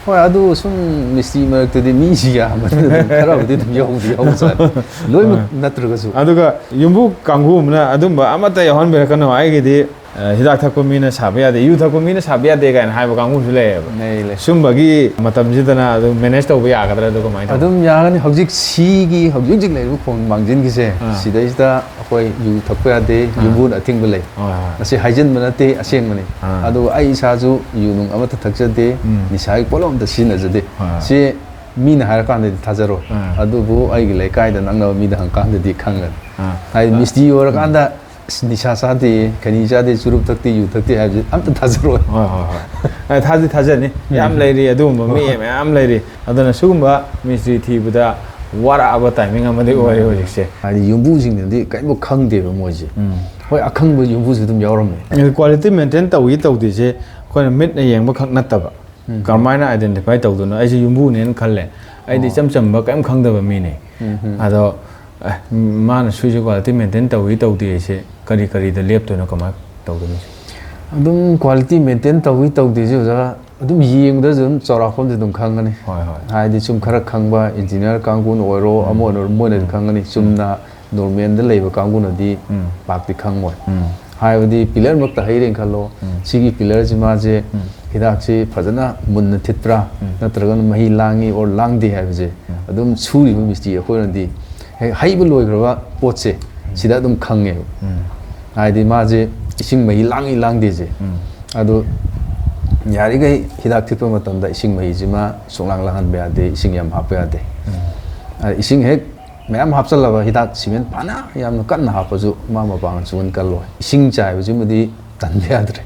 ꯍꯣꯏ, ꯑꯗꯨ ꯁꯨꯝ ꯃꯤꯁꯇ꯭ꯔꯤ ꯃꯔꯛꯇꯗꯤ ꯃꯤꯁꯤ ꯌꯥꯝꯕꯅꯤꯅ ꯑꯗꯨꯝ ꯈꯔꯕꯨꯗꯤ ꯑꯗꯨꯝ ꯌꯥꯎꯕꯗꯤ ꯌꯥꯎꯕꯖꯥꯠꯅꯤ꯫ ꯂꯣꯏꯅꯃꯛ ꯅꯠꯇ꯭ꯔꯒꯁꯨ꯫ ꯑꯗꯨꯒ ꯌꯨꯝꯕꯨ ꯀꯥꯡꯕꯨ ꯑꯃꯅ ꯑꯗꯨꯝꯕ ꯑꯃꯠꯇ ꯌꯥꯎꯍꯟꯕꯤꯔꯛꯀꯅꯨ, ꯑꯩꯒꯤꯗꯤ ꯑ, ꯍꯤꯗꯥꯛ ꯊꯛꯄ ꯃꯤꯅ ꯁꯥꯕ ꯌꯥꯗꯦ, ꯌꯨ ꯊꯛꯄ ꯃꯤꯅ ꯁꯥꯕ ꯌꯥꯗꯦ ꯀꯥꯏꯅ ꯍꯥꯏꯕ ꯀꯥꯡꯕꯨꯁꯨ ꯂꯩꯌꯦꯕ꯫ ꯂꯩ, ꯂꯩ꯫ ꯁꯨꯝꯕꯒꯤ ꯃꯇꯝꯁꯤꯗꯅ ꯑꯗꯨꯝ ꯃꯦꯅꯦꯖ ꯇꯧꯕ ꯌꯥꯒꯗ꯭ꯔꯥ? ꯑꯗꯨ ꯀꯃꯥꯏꯅ ꯇꯧꯕ? ꯑꯗꯨꯝ ꯌꯥꯒꯅꯤ꯫ ꯍꯧꯖꯤꯛ ꯁꯤꯒꯤ ꯍꯧꯖꯤꯛ ꯍꯧꯖꯤꯛ ꯂꯩꯔꯤꯕ ꯈꯣꯡ ꯃꯥꯡꯖꯤꯟꯒꯤꯁꯦ, ꯑꯥ꯫ ꯁꯤꯗꯩꯁꯤꯗ ꯑꯩꯈꯣꯏ ꯌꯨ ꯊꯛꯄ ꯌꯥꯗꯦ, ꯌꯨꯝꯕꯨꯅ ꯑꯊꯤꯡꯕ ꯂꯩ꯫ ꯍꯣꯏ, ꯍꯣꯏ꯫ ꯃꯁꯤ ꯍꯥꯏꯖꯤꯟꯕ ꯅꯠꯇꯦ, ꯑꯁꯦꯡꯕꯅꯤ꯫ ꯑꯥ꯫ ꯑꯗꯨꯒ ꯑꯩ ꯏꯁꯥꯁꯨ ꯌꯨ ꯅꯨꯡ ꯑꯃꯠꯇ ꯊꯛꯆꯗꯦ, ꯎꯝ꯫ ꯅꯤꯁꯥꯒꯤ ꯄꯣꯠꯂꯝ ꯑꯝꯇ ꯁꯤꯖꯤꯟꯅꯖꯗꯦ꯫ ꯑꯥ꯫ ꯁꯤ ꯃꯤꯅ ꯍꯥꯏꯔꯀꯥꯟꯗꯗꯤ ꯊꯥꯖꯔꯣꯏ, ꯑꯥ꯫ ꯑꯗꯨꯕꯨ ꯑꯩꯒꯤ ꯂꯩꯀꯥꯏꯗ ꯅꯛꯅꯕ ꯃꯤꯗ ꯍꯪꯀꯥꯟꯗꯗꯤ ꯈꯪꯒꯅꯤ꯫ ꯑꯥ꯫ ꯍꯥꯏꯗꯤ ꯃꯤꯁꯇ꯭ꯔꯤ ꯑꯣꯏꯔꯀꯥꯟꯗ "ꯑꯁ, ꯅꯤꯁꯥ ꯆꯥꯗꯦ, ꯈꯩꯅꯤ ꯆꯥꯗꯦ, ꯆꯨꯔꯨꯞ ꯊꯛꯇꯦ, ꯌꯨ ꯊꯛꯇꯦ" ꯍꯥꯏꯕꯁꯦ ꯑꯝꯇ ꯊꯥꯖꯔꯣꯏ꯫ ꯍꯣꯏ, ꯍꯣꯏ, ꯍꯣꯏ꯫ ꯑ, ꯊꯥꯖꯤ ꯊꯥꯖꯅꯤ꯫ ꯌꯥꯝ ꯂꯩꯔꯤ, ꯑꯗꯨꯒꯨꯝꯕ ꯃꯤ ꯃꯌꯥꯝ ꯂꯩꯔꯤ꯫ ꯑꯗꯨꯅ ꯁꯤꯒꯨꯝꯕ ꯃꯤꯁꯇ꯭ꯔꯤ ꯊꯤꯕꯗ ꯋꯥꯔꯛꯑꯕ ꯇꯥꯏꯃꯤꯡ ꯑꯃꯗꯤ ꯑꯣꯏꯔꯦ ꯍꯧꯖꯤꯛꯁꯦ꯫ ꯍꯥꯏꯗꯤ ꯌꯨꯝꯕꯨꯁꯤꯡꯅꯗꯤ ꯀꯔꯤꯝꯐꯥꯎ ꯈꯪꯗꯦꯕ ꯃꯣꯏꯁꯦ꯫ ꯎꯝ꯫ ꯍꯣꯏ, ꯑꯈꯪꯕ ꯌꯨꯝꯕꯨꯁꯨ ꯑꯗꯨꯝ ꯌꯥꯎꯔꯝꯃꯦ꯫ ꯀ꯭ꯋꯥꯂꯤꯇꯤ ꯃꯦꯟꯇꯦꯟ ꯇꯧꯏ ꯇꯧꯗꯦꯁꯦ ꯑꯩꯈꯣꯏꯅ ꯃꯤꯠꯅ ꯌꯦꯡꯕ ꯈꯛ ꯅꯠꯇꯕ, ꯀꯔꯝꯍꯥꯏꯅ ꯑꯥꯏꯗꯦꯟꯇꯤꯐꯥꯏ ꯇꯧꯗꯣꯏꯅꯣ? ꯑꯩꯁꯦ ꯌꯨꯝꯕꯨꯅꯦꯅ ꯈꯜꯂꯦ, ꯑꯩꯗꯤ ꯏꯆꯝ ꯆꯝꯕ ꯀꯔꯤꯝ ꯈꯪꯗꯕ ꯃꯤꯅꯦ꯫ ꯑꯗꯣ ꯑꯦ, ꯃꯥꯅ ꯁꯨꯏꯁꯦ ꯀ꯭ꯋꯥꯂꯤꯇꯤ ꯃꯦꯟꯇꯦꯟ ꯇꯧꯏ ꯇꯧꯗꯦ ꯍꯥꯏꯁꯦ ꯀꯔꯤ ꯀꯔꯤꯗ ꯂꯦꯞꯇꯣꯏꯅꯣ, ꯀꯃꯥꯏꯅ ꯇꯧꯗꯣꯏꯅꯣ? ꯑꯗꯨꯝ ꯀ꯭ꯋꯥꯂꯤꯇꯤ ꯃꯦꯟꯇꯦꯟ ꯇꯧꯏ ꯇꯧꯗꯦꯁꯦ ꯑꯣꯖꯥ ꯑꯗꯨꯝ ꯌꯦꯡꯕꯗꯁꯨ ꯑꯗꯨꯝ ꯆꯥꯎꯔꯥꯛꯄ ꯑꯃꯗꯤ ꯑꯗꯨꯝ ꯈꯪꯒꯅꯤ꯫ ꯍꯣꯏ, ꯍꯣꯏ꯫ ꯍꯥꯏꯗꯤ ꯁꯨꯝ ꯈꯔ ꯈꯪꯕ ꯏꯟꯖꯤꯅꯤꯌꯥꯔ ꯀꯥꯡꯕꯨꯅ ꯑꯣꯏꯔꯣ, ꯑꯃ ꯑꯣꯏꯅ ꯑꯣꯏꯔꯣ, ꯃꯣꯏꯅꯗꯤ ꯈꯪꯒꯅꯤ꯫ ꯆꯨꯝꯅ ꯅꯣꯔꯃꯦꯜꯗ ꯂꯩꯕ ꯀꯥꯡꯕꯨꯅꯗꯤ ꯎꯝ꯫ ꯄꯥꯛꯇꯤ ꯈꯪꯉꯣꯏ꯫ ꯎꯝ꯫ ꯍꯥꯏꯕꯗꯤ ꯄꯤꯂꯔꯃꯛꯇ ꯍꯩꯔꯦꯅ ꯈꯜꯂꯣ, ꯁꯤꯒꯤ ꯄꯤꯂꯔꯁꯤ ꯃꯥꯁꯦ ꯍꯤꯗꯥꯛꯁꯤ ꯐꯖꯅ ꯃꯨꯟꯅ ꯊꯤꯠꯄ꯭ꯔꯥ, ꯅꯠꯇ꯭ꯔꯒꯅ ꯃꯍꯤ ꯂꯥꯡꯉꯤ ꯑꯣꯔ ꯂꯥꯡꯗꯦ ꯍꯥꯏꯕꯁꯦ ꯑꯗꯨꯝ ꯁꯨꯔꯤꯕ ꯃꯤꯁꯇ꯭ꯔꯤ ꯑꯩꯈꯣꯏꯅꯗꯤ ꯍꯦꯛ ꯍꯩꯕ ꯂꯣꯏꯈ꯭ꯔꯕ ꯄꯣꯠꯁꯦ ꯁꯤꯗ ꯑꯗꯨꯝ ꯈꯪꯉꯦꯕ꯫ ꯍꯥꯏꯗꯤ ꯃꯥꯁꯦ ꯏꯁꯤꯡ ꯃꯍꯤ ꯂꯥꯡꯉꯤ ꯂꯥꯡꯗꯦꯁꯦ꯫ ꯑꯗꯣ ꯌꯥꯔꯤꯈꯩ ꯍꯤꯗꯥꯛ ꯊꯤꯠꯄ ꯃꯇꯝꯗ ꯏꯁꯤꯡ ꯃꯍꯤꯁꯤꯃ ꯁꯨꯡꯂꯥꯡ ꯂꯥꯡꯍꯟꯕ ꯌꯥꯗꯦ, ꯏꯁꯤꯡ ꯌꯥꯝ ꯍꯥꯞꯄ ꯌꯥꯗꯦ꯫ ꯑ, ꯏꯁꯤꯡ ꯍꯦꯛ ꯃꯌꯥꯝ ꯍꯥꯞꯆꯜꯂꯕ, ꯍꯤꯗꯥꯛ ꯁꯤꯃꯦꯟ ꯐꯅ ꯌꯥꯝꯅ ꯀꯟꯅ ꯍꯥꯞꯄꯁꯨ ꯃꯥ ꯃꯄꯥꯡꯒꯜ ꯁꯨꯡꯀꯟ ꯀꯜꯂꯣꯏ꯫ ꯏꯁꯤꯡ ꯆꯥꯏꯕꯁꯤꯃꯗꯤ ꯇꯟꯕ ꯌꯥꯗ꯭ꯔꯦ,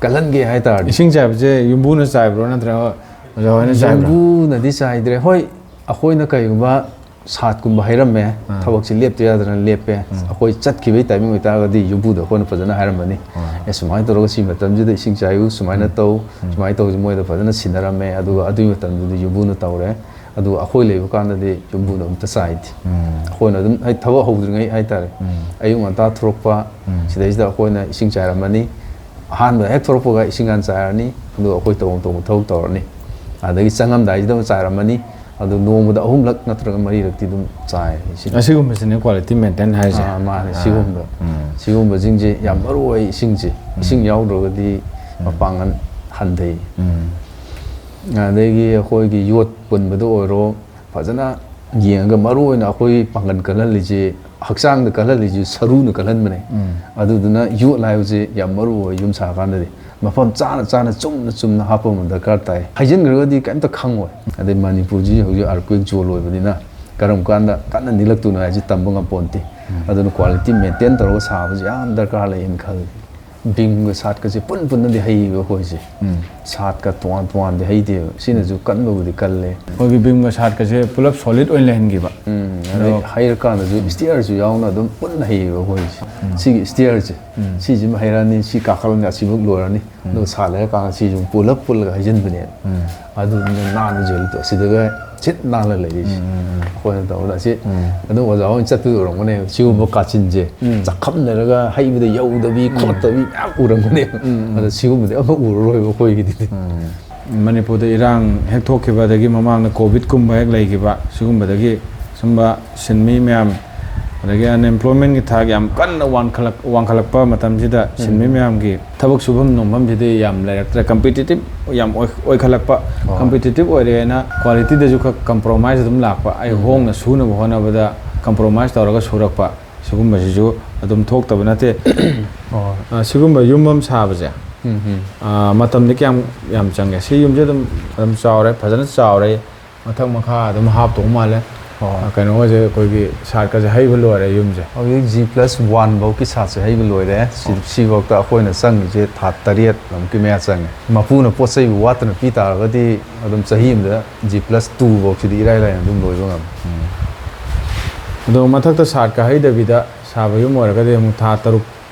ꯀꯜꯍꯟꯒꯦ ꯍꯥꯏꯇꯥꯔꯗꯤ꯫ ꯏꯁꯤꯡ ꯆꯥꯏꯕꯁꯦ ꯌꯨꯝꯕꯨꯅ ꯆꯥꯏꯕ꯭ꯔꯣ, ꯅꯠꯇ꯭ꯔꯒ ꯑꯣꯖꯥ ꯍꯣꯏꯅ ꯆꯥꯏꯕ꯭ꯔꯣ? ꯌꯨꯝꯕꯨꯅꯗꯤ ꯆꯥꯏꯗ꯭ꯔꯦ꯫ ꯍꯣꯏ, ꯑꯩꯈꯣꯏꯅ ꯀꯩꯒꯨꯝꯕ ꯁꯥꯠꯀꯨꯝꯕ ꯍꯩꯔꯝꯃꯦ, ꯑꯥ꯫ ꯊꯕꯛꯁꯤ ꯂꯦꯞꯇ ꯌꯥꯗꯅ ꯂꯦꯞꯄꯦ꯫ ꯎꯝ꯫ ꯑꯩꯈꯣꯏ ꯆꯠꯈꯤꯕꯩ ꯇꯥꯏꯃꯤꯡ ꯑꯣꯏꯇꯥꯔꯒꯗꯤ ꯌꯨꯝꯕꯨꯗ ꯑꯩꯈꯣꯏꯅ ꯐꯖꯅ ꯍꯥꯏꯔꯝꯃꯅꯤ꯫ ꯍꯣꯏ, ꯍꯣꯏ꯫ "ꯑꯦ, ꯁꯨꯃꯥꯏꯅ ꯇꯧꯔꯒ ꯁꯤ ꯃꯇꯝꯁꯤꯗ ꯏꯁꯤꯡ ꯆꯥꯏꯌꯨ, ꯁꯨꯃꯥꯏꯅ ꯎꯝ꯫ ꯇꯧ", ꯎꯝ꯫ ꯁꯨꯃꯥꯏꯅ ꯇꯧꯁꯤ, ꯃꯣꯏꯗ ꯐꯖꯅ ꯁꯤꯟꯅꯔꯝꯃꯦ꯫ ꯑꯗꯨꯒ ꯑꯗꯨꯒꯤ ꯃꯇꯝꯗꯨꯗꯤ ꯌꯨꯝꯕꯨꯅ ꯇꯧꯔꯦ꯫ ꯑꯗꯨꯒ ꯑꯩꯈꯣꯏ ꯂꯩꯕ ꯀꯥꯟꯗꯗꯤ ꯌꯨꯝꯕꯨꯅ ꯑꯝꯇ ꯆꯥꯏꯗꯦ꯫ ꯎꯝ꯫ ꯑꯩꯈꯣꯏꯅ ꯑꯗꯨꯝ, ꯍꯥꯏ, ꯊꯕꯛ ꯍꯧꯗ꯭ꯔꯤꯉꯩ ꯍꯥꯏꯇꯥꯔꯦ, ꯎꯝ꯫ ꯑꯌꯨꯛ ꯉꯟꯇꯥ ꯊꯣꯔꯛꯄ, ꯎꯝ꯫ ꯁꯤꯗꯩꯁꯤꯗ ꯑꯩꯈꯣꯏꯅ ꯏꯁꯤꯡ ꯆꯥꯏꯔꯝꯃꯅꯤ꯫ ꯑꯍꯥꯟꯕꯗ ꯍꯦꯛ ꯊꯣꯔꯛꯄꯒ ꯏꯁꯤꯡ ꯍꯥꯟꯅ ꯆꯥꯏꯔꯅꯤ, ꯑꯗꯨꯒ ꯑꯩꯈꯣꯏ ꯇꯧꯐꯝ ꯇꯧꯕ ꯊꯕꯛ ꯇꯧꯔꯅꯤ꯫ ꯑꯗꯒꯤ ꯆꯪꯉꯝꯗꯥꯏꯁꯤꯗ ꯑꯃ ꯆꯥꯏꯔꯝꯃꯅꯤ꯫ ꯑꯗꯨ ꯅꯣꯡꯃꯗ ꯑꯍꯨꯝꯂꯛ ꯅꯠꯇ꯭ꯔꯒ ꯃꯔꯤꯔꯛꯇꯤ ꯑꯗꯨꯝ ꯆꯥꯏ ꯏꯁꯤꯡ꯫ ꯑꯁꯤꯒꯨꯝꯕꯁꯤꯅꯦ quality maintain ꯍꯥꯏꯁꯦ꯫ ꯑꯥ, ꯃꯥꯅꯦ, ꯑꯥ꯫ ꯁꯤꯒꯨꯝꯕ꯫ ꯎꯝ꯫ ꯁꯤꯒꯨꯝꯕꯁꯤꯡꯁꯦ ꯌꯥꯝ ꯃꯔꯨ ꯑꯣꯏ ꯏꯁꯤꯡꯁꯦ꯫ ꯎꯝ꯫ ꯏꯁꯤꯡ ꯌꯥꯎꯗ꯭ꯔꯒꯗꯤ ꯎꯝ꯫ ꯃꯄꯥꯡꯒꯜ ꯍꯟꯊꯩ꯫ ꯎꯝ꯫ ꯑꯗꯒꯤ ꯑꯩꯈꯣꯏꯒꯤ ꯌꯣꯠ ꯄꯨꯟꯕꯗ ꯑꯣꯏꯔꯣ, ꯐꯖꯅ ꯌꯦꯡꯉꯒ, ꯃꯔꯨ ꯑꯣꯏꯅ ꯑꯩꯈꯣꯏ ꯄꯥꯡꯒꯜ ꯀꯜꯍꯜꯂꯤꯁꯦ, ꯍꯛꯆꯥꯡꯗ ꯀꯜꯍꯜꯂꯤꯁꯦ ꯁꯔꯨꯅ ꯀꯜꯍꯟꯕꯅꯦ꯫ ꯎꯝ꯫ ꯑꯗꯨꯗꯨꯅ ꯌꯣꯠ ꯍꯥꯏꯕꯁꯦ ꯌꯥꯝ ꯃꯔꯨ ꯑꯣꯏ ꯌꯨꯝ ꯁꯥꯀꯥꯟꯗꯗꯤ꯫ ꯃꯐꯝ ꯆꯥꯅ ꯆꯥꯅ, ꯆꯨꯝꯅ ꯆꯨꯝꯅ ꯍꯥꯞꯄ ꯑꯃ ꯗꯔꯀꯥꯔ ꯇꯥꯏ꯫ ꯍꯩꯖꯤꯟꯈ꯭ꯔꯒꯗꯤ ꯀꯩꯝꯇ ꯈꯪꯉꯣꯏ꯫ ꯑꯗꯩ ꯃꯅꯤꯄꯨꯔꯁꯤ ꯍꯧꯖꯤꯛ earthquake zone ꯑꯣꯏꯕꯅꯤꯅ ꯀꯔꯝ ꯀꯥꯟꯗ ꯀꯟꯅ ꯅꯤꯜꯂꯛꯇꯣꯏꯅꯣ ꯍꯥꯏꯁꯦ ꯇꯝꯕ ꯉꯝꯄꯣꯟꯇꯦ꯫ ꯎꯝ꯫ ꯑꯗꯨꯅ quality maintain ꯇꯧꯔꯒ ꯁꯥꯕꯁꯦ ꯌꯥꯝ ꯗꯔꯀꯥꯔ ꯂꯩꯌꯦꯅ ꯈꯜꯂꯤ꯫ ꯕꯤꯝꯒ ꯁꯥꯠꯀꯁꯦ ꯄꯨꯟ ꯄꯨꯟꯅꯗꯤ ꯍꯩꯌꯦꯕ ꯑꯩꯈꯣꯏꯁꯦ꯫ ꯎꯝ꯫ ꯁꯥꯠꯀ ꯇꯣꯉꯥꯟ ꯇꯣꯉꯥꯟꯗꯤ ꯍꯩꯇꯦꯕ꯫ ꯁꯤꯅꯁꯨ ꯀꯟꯕꯕꯨꯗꯤ ꯀꯜꯂꯦ꯫ ꯑꯩꯈꯣꯏꯒꯤ ꯕꯤꯝꯒ ꯁꯥꯠꯀꯁꯦ ꯄꯨꯂꯞ solid ꯑꯣꯏꯅ ꯂꯩꯍꯟꯈꯤꯕ꯫ ꯎꯝ, ꯑꯗꯩ ꯑꯗꯣ ꯍꯩꯔꯀꯥꯟꯗꯁꯨ ꯎꯝ꯫ Stairꯁꯨ ꯌꯥꯎꯅ ꯑꯗꯨꯝ ꯄꯨꯟꯅ ꯍꯩꯌꯦꯕ ꯑꯩꯈꯣꯏꯁꯦ꯫ ꯎꯝ꯫ ꯁꯤꯒꯤ stairꯁꯦ, ꯎꯝ꯫ ꯁꯤꯁꯤꯃ ꯍꯩꯔꯛꯑꯅꯤ, ꯁꯤ ꯀꯥꯈꯠꯂꯅꯤ, ꯑꯁꯤꯐꯥꯎ ꯂꯣꯏꯔꯅꯤ꯫ ꯎꯝ꯫ ꯑꯗꯨꯒ ꯁꯥꯠ ꯂꯩꯔꯀꯥꯟꯗ ꯁꯤꯁꯨ ꯄꯨꯂꯞ ꯄꯨꯜꯂꯒ ꯍꯩꯖꯤꯟꯕꯅꯦꯕ꯫ ꯎꯝ꯫ ꯑꯗꯨꯗꯨꯅ ꯅꯥꯟꯕꯁꯦ ꯍꯧꯖꯤꯛꯇꯤ ꯑꯁꯤꯗꯒ ꯁꯤꯠ ꯅꯥꯟꯅ ꯂꯩꯔꯤꯁꯦ꯫ ꯎꯝ, ꯎꯝ, ꯎꯝ꯫ ꯑꯩꯈꯣꯏꯅ ꯇꯧꯕꯗ ꯑꯁꯤ ꯎꯝ꯫ ꯑꯗꯨꯝ ꯑꯣꯖꯥ ꯍꯣꯏ ꯆꯠꯄꯗ ꯎꯔꯝꯒꯅꯦꯕ꯫ ꯁꯤꯒꯨꯝꯕ ꯀꯥꯆꯤꯟꯁꯦ ꯎꯝ꯫ ꯆꯥꯛꯈꯝꯅꯔꯒ ꯍꯩꯕꯗ ꯌꯧꯗꯕꯤ ꯎꯝ꯫ ꯈꯣꯠꯇꯕꯤ ꯃꯌꯥꯝ ꯎꯔꯝꯒꯅꯦꯕ꯫ ꯎꯝ, ꯎꯝ꯫ ꯑꯗꯣ ꯁꯤꯒꯨꯝꯕꯗꯤ ꯑꯃ ꯎꯔꯔꯣꯏꯕ ꯑꯩꯈꯣꯏꯒꯤꯗꯤ꯫ ꯎꯝ꯫ ꯃꯅꯤꯄꯨꯔꯗ ꯏꯔꯥꯡ ꯍꯦꯛ ꯊꯣꯛꯈꯤꯕ, ꯑꯗꯒꯤ ꯃꯃꯥꯡꯗ COVIDꯀꯨꯝꯕ ꯍꯦꯛ ꯂꯩꯈꯤꯕ, ꯁꯤꯒꯨꯝꯕꯗꯒꯤ ꯁꯨꯝꯕ ꯁꯤꯟꯃꯤ ꯃꯌꯥꯝ, ꯑꯗꯒꯤ unemploymentꯀꯤ ꯊꯥꯛ ꯌꯥꯝ ꯀꯟꯅ ꯋꯥꯡꯈꯠꯂꯛ-, ꯋꯥꯡꯈꯠꯂꯛꯄ ꯃꯇꯝꯁꯤꯗ ꯁꯤꯟꯃꯤ ꯎꯝ꯫ ꯃꯌꯥꯝꯒꯤ ꯊꯕꯛ ꯁꯨꯐꯝ ꯅꯣꯝꯐꯝꯁꯤꯗꯤ ꯌꯥꯝ ꯂꯩꯔꯛꯇ꯭ꯔꯦ, competitive ꯌꯥꯝ ꯑꯣꯏ-, ꯑꯣꯏꯈꯠꯂꯛꯄ꯫ ꯍꯣꯏ꯫ Competitive ꯑꯣꯏꯔꯦꯅ qualityꯗꯁꯨ ꯈꯔ compromise ꯑꯗꯨꯝ ꯂꯥꯛꯄ, ꯑꯩ ꯎꯝ꯫ ꯍꯣꯡꯅ ꯁꯨꯅꯕ ꯍꯣꯠꯅꯕꯗ compromise ꯇꯧꯔꯒ ꯁꯨꯔꯛꯄ, ꯁꯤꯒꯨꯝꯕꯁꯤꯁꯨ ꯑꯗꯨꯝ ꯊꯣꯛꯇꯕ ꯅꯠꯇꯦ꯫ ꯍꯣꯏ꯫ ꯑ, ꯁꯤꯒꯨꯝꯕ ꯌꯨꯝ ꯑꯃ ꯁꯥꯕꯁꯦ, ꯎꯝ, ꯎꯝ꯫ ꯑꯥ, ꯃꯇꯝꯗꯤ ꯀꯌꯥꯝ ꯌꯥꯝ ꯆꯪꯒꯦ? ꯁꯤ ꯌꯨꯝꯁꯦ ꯑꯗꯨꯝ ꯑꯗꯨꯝ ꯆꯥꯎꯔꯦ, ꯐꯖꯅ ꯆꯥꯎꯔꯦ꯫ ꯃꯊꯛ ꯃꯈꯥ ꯑꯗꯨꯝ ꯍꯥꯞꯇꯧ ꯃꯥꯜꯂꯦ꯫ ꯍꯣꯏ꯫ ꯑꯥ, ꯀꯩꯅꯣꯒꯁꯦ, ꯑꯩꯈꯣꯏꯒꯤ ꯁꯥꯠꯀꯁꯦ ꯍꯩꯕ ꯂꯣꯏꯔꯦ ꯌꯨꯝꯁꯦ꯫ ꯍꯧꯖꯤꯛ G plus one ꯐꯧꯒꯤ ꯁꯥꯠꯁꯦ ꯍꯩꯕ ꯂꯣꯏꯔꯦ꯫ ꯁꯤ, ꯁꯤꯐꯥꯎꯗ ꯑꯩꯈꯣꯏꯅ ꯆꯪꯉꯤꯁꯦ ꯊꯥ ꯇꯔꯦꯠ ꯑꯃꯨꯛꯀꯤ ꯃꯌꯥ ꯆꯪꯉꯦ꯫ ꯃꯄꯨꯅ ꯄꯣꯠ ꯆꯩꯕꯨ ꯋꯥꯠꯇꯅ ꯄꯤ ꯇꯥꯔꯒꯗꯤ ꯑꯗꯨꯝ ꯆꯍꯤ ꯑꯃꯗ G plus two ꯐꯧꯁꯤꯗꯤ ꯏꯔꯥꯏ ꯂꯥꯏꯅ ꯑꯗꯨꯝ ꯂꯣꯏꯕ ꯉꯝꯃꯤ꯫ ꯑꯗꯣ ꯃꯊꯛꯇ ꯁꯥꯠꯀ ꯍꯩꯗꯕꯤꯗ ꯁꯥꯕ ꯌꯨꯝ ꯑꯣꯏꯔꯒꯗꯤ ꯑꯃꯨꯛ ꯊꯥ ꯇꯔꯨꯛ,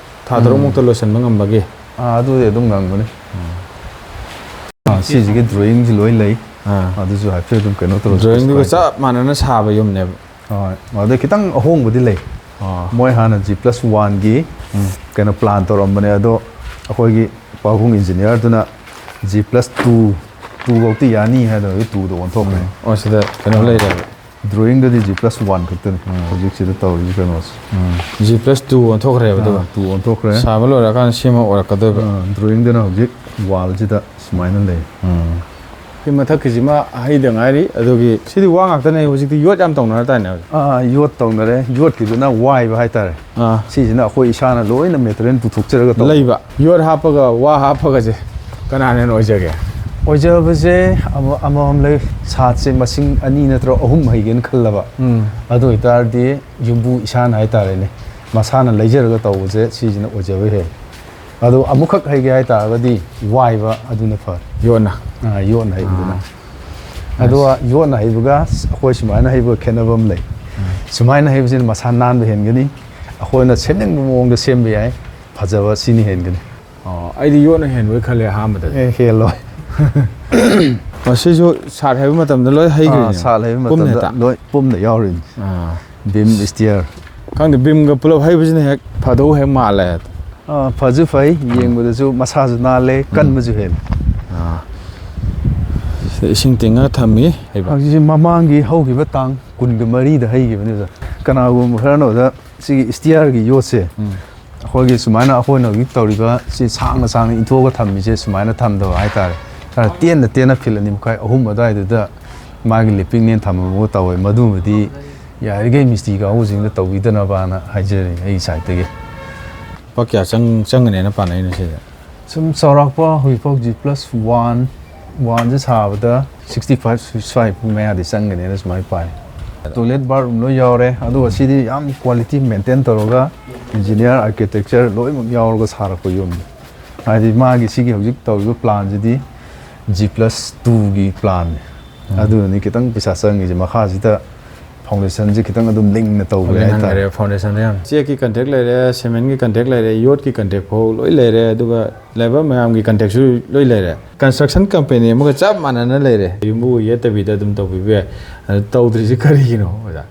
ꯊꯥ ꯇꯔꯨꯛ ꯃꯨꯛꯇ ꯂꯣꯏꯁꯤꯟꯕ ꯉꯝꯕꯒꯤ꯫ ꯑꯥ, ꯑꯗꯨꯗꯤ ꯑꯗꯨꯝ ꯉꯝꯒꯅꯤ꯫ ꯑꯥ, ꯁꯤꯁꯤꯒꯤ drawingꯁꯤ ꯂꯣꯏ ꯂꯩ꯫ ꯑꯥ꯫ ꯑꯗꯨꯁꯨ ꯍꯥꯏꯐꯦꯠ ꯑꯗꯨꯝ ꯀꯩꯅꯣ ꯇꯧꯔ Drawingꯗꯨꯒ specify ꯇꯧ-, ꯆꯞ ꯃꯥꯟꯅꯅ ꯁꯥꯕ ꯌꯨꯝꯅꯦꯕ꯫ ꯍꯣꯏ꯫ ꯑꯗꯩ ꯈꯤꯇꯪ ꯑꯍꯣꯡꯕꯗꯤ ꯂꯩ꯫ ꯑꯥ꯫ ꯃꯣꯏ ꯍꯥꯟꯅ G plus oneꯒꯤ ꯎꯝ꯫ ꯀꯩꯅꯣ plan ꯇꯧꯔꯝꯕꯅꯦ, ꯑꯗꯣ ꯑꯩꯈꯣꯏꯒꯤ ꯄꯥꯕꯨꯡ engineerꯗꯨꯅ G plus two, two ꯐꯧꯗꯤ ꯌꯥꯅꯤ ꯍꯥꯏꯗꯅ ꯍꯧꯖꯤꯛ twoꯗ ꯑꯣꯟꯊꯣꯛꯈ꯭ꯔꯦ꯫ ꯎꯝ꯫ ꯑꯣ, ꯁꯤꯗ ꯀꯩꯅꯣ ꯂꯩꯔꯦꯕ꯫ Drawingꯗꯗꯤ G plus one ꯈꯛꯇꯅꯤ ꯍꯧꯖꯤꯛꯁꯤꯗ ꯇꯧꯔꯤꯕ ꯀꯩꯅꯣꯁꯦ꯫ G plus two ꯑꯣꯟꯊꯣꯛꯈ꯭ꯔꯦꯕ ꯑꯗꯨꯒ꯫ ꯑꯥ, two ꯑꯣꯟꯊꯣꯛꯈ꯭ꯔꯦ꯫ ꯁꯥꯕ ꯂꯣꯏꯔꯀꯥꯟꯗ ꯁꯦꯝꯃ ꯑꯣꯏꯔꯛꯀꯗꯣꯏꯕ꯫ ꯑꯥ, drawingꯗꯅ ꯍꯧꯖꯤꯛ wallꯁꯤꯗ ꯁꯨꯃꯥꯏꯅ ꯂꯩ꯫ ꯎꯝ꯫ ꯁꯤ ꯃꯊꯛꯀꯤꯁꯤꯃ ꯍꯩꯗ ꯉꯥꯏꯔꯤ, ꯑꯗꯨꯒꯤ ꯁꯤꯗꯤ ꯋꯥ ꯉꯥꯛꯇꯅꯦ, ꯍꯧꯖꯤꯛꯇꯤ ꯌꯣꯠ ꯌꯥꯝ ꯇꯧꯅꯔ ꯇꯥꯏꯅꯦ ꯍꯧꯖꯤꯛ꯫ ꯑꯥ, ꯌꯣꯠ ꯇꯧꯅꯔꯦ꯫ ꯌꯣꯠꯀꯤꯗꯨꯅ ꯋꯥꯏꯕ ꯍꯥꯏꯇꯥꯔꯦ꯫ ꯑꯥ꯫ ꯁꯤꯁꯤꯅ ꯑꯩꯈꯣꯏ ꯏꯁꯥꯅ ꯂꯣꯏꯅ material ꯄꯨꯊꯣꯛꯆꯔꯒ ꯇꯧꯕ꯫ ꯂꯩꯕ꯫ ꯌꯣꯠ ꯍꯥꯞꯄꯒ ꯋꯥ ꯍꯥꯞꯄꯒꯁꯦ ꯀꯅꯥꯅ ꯍꯦꯟꯅ ꯑꯣꯏꯖꯒꯦ? ꯑꯣꯏꯖꯕꯁꯦ ꯑꯃ-, ꯑꯃꯃꯝ ꯂꯩ꯫ ꯁꯥꯠꯁꯦ ꯃꯁꯤꯡ ꯑꯅꯤ ꯅꯠꯇ꯭ꯔꯒ ꯑꯍꯨꯝ ꯍꯩꯒꯦꯅ ꯈꯜꯂꯕ꯫ ꯎꯝ꯫ ꯑꯗꯨ ꯑꯣꯏꯇꯥꯔꯗꯤ ꯌꯨꯝꯕꯨ ꯏꯁꯥꯅ ꯍꯥꯏꯇꯥꯔꯦꯅꯦ, ꯃꯁꯥꯅ ꯂꯩꯖꯔꯒ ꯇꯧꯕꯁꯦ ꯁꯤꯁꯤꯅ ꯑꯣꯏꯖꯕ ꯍꯦꯜꯂꯤ꯫ ꯑꯗꯣ ꯑꯃꯨꯛꯈꯛ ꯍꯩꯒꯦ ꯍꯥꯏꯇꯥꯔꯒꯗꯤ ꯋꯥꯏꯕ ꯑꯗꯨꯅ ꯐꯔꯦ꯫ ꯌꯣꯠꯅ꯫ ꯑꯥ, ꯌꯣꯠꯅ ꯍꯩꯕꯗꯨꯅ꯫ ꯑꯗꯨꯒ ꯌꯣꯠꯅ ꯍꯩꯕꯒ ꯑꯩꯈꯣꯏ ꯁꯨꯃꯥꯏꯅ ꯍꯩꯕꯒ ꯈꯦꯠꯅꯕ ꯑꯃ ꯂꯩ꯫ ꯁꯨꯃꯥꯏꯅ ꯍꯩꯕꯁꯤꯅ ꯃꯁꯥ ꯅꯥꯟꯕ ꯍꯦꯟꯒꯅꯤ꯫ ꯑꯩꯈꯣꯏꯅ ꯁꯦꯝꯅꯤꯡꯕ ꯃꯑꯣꯡꯗ ꯁꯦꯝꯕ ꯌꯥꯏ꯫ ꯐꯖꯕ ꯁꯤꯅ ꯍꯦꯟꯒꯅꯤ꯫ ꯑꯣ, ꯑꯩꯗꯤ ꯌꯣꯠꯅ ꯍꯦꯟꯕꯣꯏ ꯈꯜꯂꯦ ꯑꯍꯥꯟꯕꯗꯗꯤ꯫ ꯑꯦ, ꯍꯦꯜꯂꯣꯏ꯫ ꯃꯁꯤꯁꯨ ꯁꯥꯠ ꯍꯩꯕ ꯃꯇꯝꯗ ꯂꯣꯏ ꯑꯥ, ꯍꯩꯈ꯭ꯔꯤꯅꯦ꯫ ꯁꯥꯠ ꯍꯩꯕ ꯄꯨꯝꯅ ꯃꯇꯝꯗ ꯍꯦꯛꯇ? ꯂꯣꯏ ꯄꯨꯝꯅ ꯌꯥꯎꯔꯤꯅꯤ꯫ ꯑꯥ꯫ Beam, stair꯫ ꯈꯪꯗꯦ, beamꯒ ꯄꯨꯂꯞ ꯍꯩꯕꯁꯤꯅ ꯍꯦꯛ ꯐꯗꯧ ꯍꯦꯛ ꯃꯥꯜꯂꯦ꯫ ꯑꯥ, ꯐꯁꯨ ꯐꯩ, ꯌꯦꯡꯕꯗꯁꯨ ꯃꯁꯥꯁꯨ ꯅꯥꯜꯂꯦ, ꯀꯟꯕꯁꯨ ꯍꯦꯜꯂꯦ꯫ ꯑꯥ꯫ ꯁꯤꯗ ꯏꯁꯤꯡ ꯇꯤꯡꯉꯒ ꯊꯝꯃꯤ ꯍꯩꯕ꯫ ꯍꯧꯖꯤꯛꯁꯦ ꯃꯃꯥꯡꯒꯤ ꯍꯧꯈꯤꯕ ꯇꯥꯡ ꯀꯨꯟꯒ ꯃꯔꯤꯗ ꯍꯩꯈꯤꯕꯅꯦ ꯑꯣꯖꯥ꯫ ꯀꯅꯥꯒꯨꯝꯕ ꯈꯔꯅ ꯁꯤꯒꯤ stairꯒꯤ ꯌꯣꯠꯁꯦ ꯎꯝ꯫ ꯑꯩꯈꯣꯏꯒꯤ ꯁꯨꯃꯥꯏꯅ ꯑꯩꯈꯣꯏꯅ ꯍꯧꯖꯤꯛ ꯇꯧꯔꯤꯕ ꯁꯤ ꯁꯥꯡꯅ ꯁꯥꯡꯅ ꯏꯟꯊꯣꯛꯑꯒ ꯊꯝꯃꯤꯁꯦ ꯁꯨꯃꯥꯏꯅ ꯊꯝꯗꯕ ꯍꯥꯏꯇꯥꯔꯦ꯫ ꯈꯔ ꯇꯦꯟꯅ ꯇꯦꯟꯅ feet ꯑꯅꯤ ꯃꯈꯥꯏ, ꯑꯍꯨꯝ ꯑꯗꯨꯋꯥꯏꯗꯨꯗ ꯃꯥꯒꯤ ꯂꯤꯞꯄꯤꯡꯅꯦꯅ ꯊꯝꯃꯝꯃꯒ ꯇꯧꯋꯦ꯫ ꯃꯗꯨꯃꯗꯤ ꯌꯥꯔꯤꯈꯩ ꯃꯤꯁꯇ꯭ꯔꯤ ꯀꯥꯡꯕꯨꯁꯤꯡꯗ ꯇꯧꯕꯤꯗꯅꯕꯅ ꯍꯥꯏꯖꯔꯤ ꯑꯩꯒꯤ sideꯇꯒꯤ꯫ ꯂꯨꯄꯥ ꯀꯌꯥ ꯆꯪ-, ꯆꯪꯒꯅꯦꯅ ꯄꯥꯅꯩꯅꯣ ꯁꯤꯗ? ꯁꯨꯝ ꯆꯥꯎꯔꯥꯛꯄ ꯍꯧꯖꯤꯛꯐꯥꯎ G plus one, one ꯁꯦ ꯁꯥꯕꯗ sixty five, sixty five ꯃꯌꯥꯗꯤ ꯆꯪꯒꯅꯦꯅ ꯁꯨꯃꯥꯏꯅ ꯄꯥꯏ꯫ Toilet bathroom ꯂꯣꯏ ꯌꯥꯎꯔꯦ, ꯑꯗꯨꯒ ꯁꯤꯗꯤ ꯌꯥꯝ quality maintain ꯇꯧꯔꯒ engineer, architecture ꯂꯣꯏꯅꯃꯛ ꯌꯥꯎꯔꯒ ꯁꯥꯔꯛꯄ ꯌꯨꯝꯅꯤ꯫ ꯍꯥꯏꯗꯤ ꯃꯥꯒꯤ ꯁꯤꯒꯤ ꯍꯧꯖꯤꯛ ꯇꯧꯔꯤꯕ plan ꯁꯤꯗꯤ G plus two ꯒꯤ plan ꯅꯤ꯫ ꯑꯗꯨꯅꯅꯤ ꯈꯤꯇꯪ ꯄꯩꯁꯥ ꯆꯪꯉꯤꯁꯦ꯫ ꯃꯈꯥꯁꯤꯗ foundation ꯁꯦ ꯈꯤꯇꯪ ꯑꯗꯨꯝ ꯂꯤꯡꯅ ꯇꯧꯈ꯭ꯔꯦ ꯍꯥꯏꯇꯥꯔꯦ꯫ Foundation ꯗ ꯌꯥꯝ ꯆꯦꯛꯀꯤ contract ꯂꯩꯔꯦ, cement ꯀꯤ contract ꯂꯩꯔꯦ, ꯌꯣꯠꯀꯤ contract ꯐꯥꯎ ꯂꯣꯏ ꯂꯩꯔꯦ꯫ ꯑꯗꯨꯒ ꯂꯩꯕ ꯃꯌꯥꯝꯒꯤ contract ꯁꯨ ꯂꯣꯏ ꯂꯩꯔꯦ꯫ Construction company ꯑꯃꯒ ꯆꯞ ꯃꯥꯟꯅꯅ ꯂꯩꯔꯦ꯫ ꯌꯨꯝꯕꯨ ꯌꯦꯠꯇꯕꯤꯗ ꯑꯗꯨꯝ ꯇꯧꯕꯤꯕ ꯌꯥꯏ꯫ ꯑꯗꯨ ꯇꯧꯗ꯭ꯔꯤꯁꯤ ꯀꯔꯤꯒꯤꯅꯣ ꯑꯣꯖꯥ?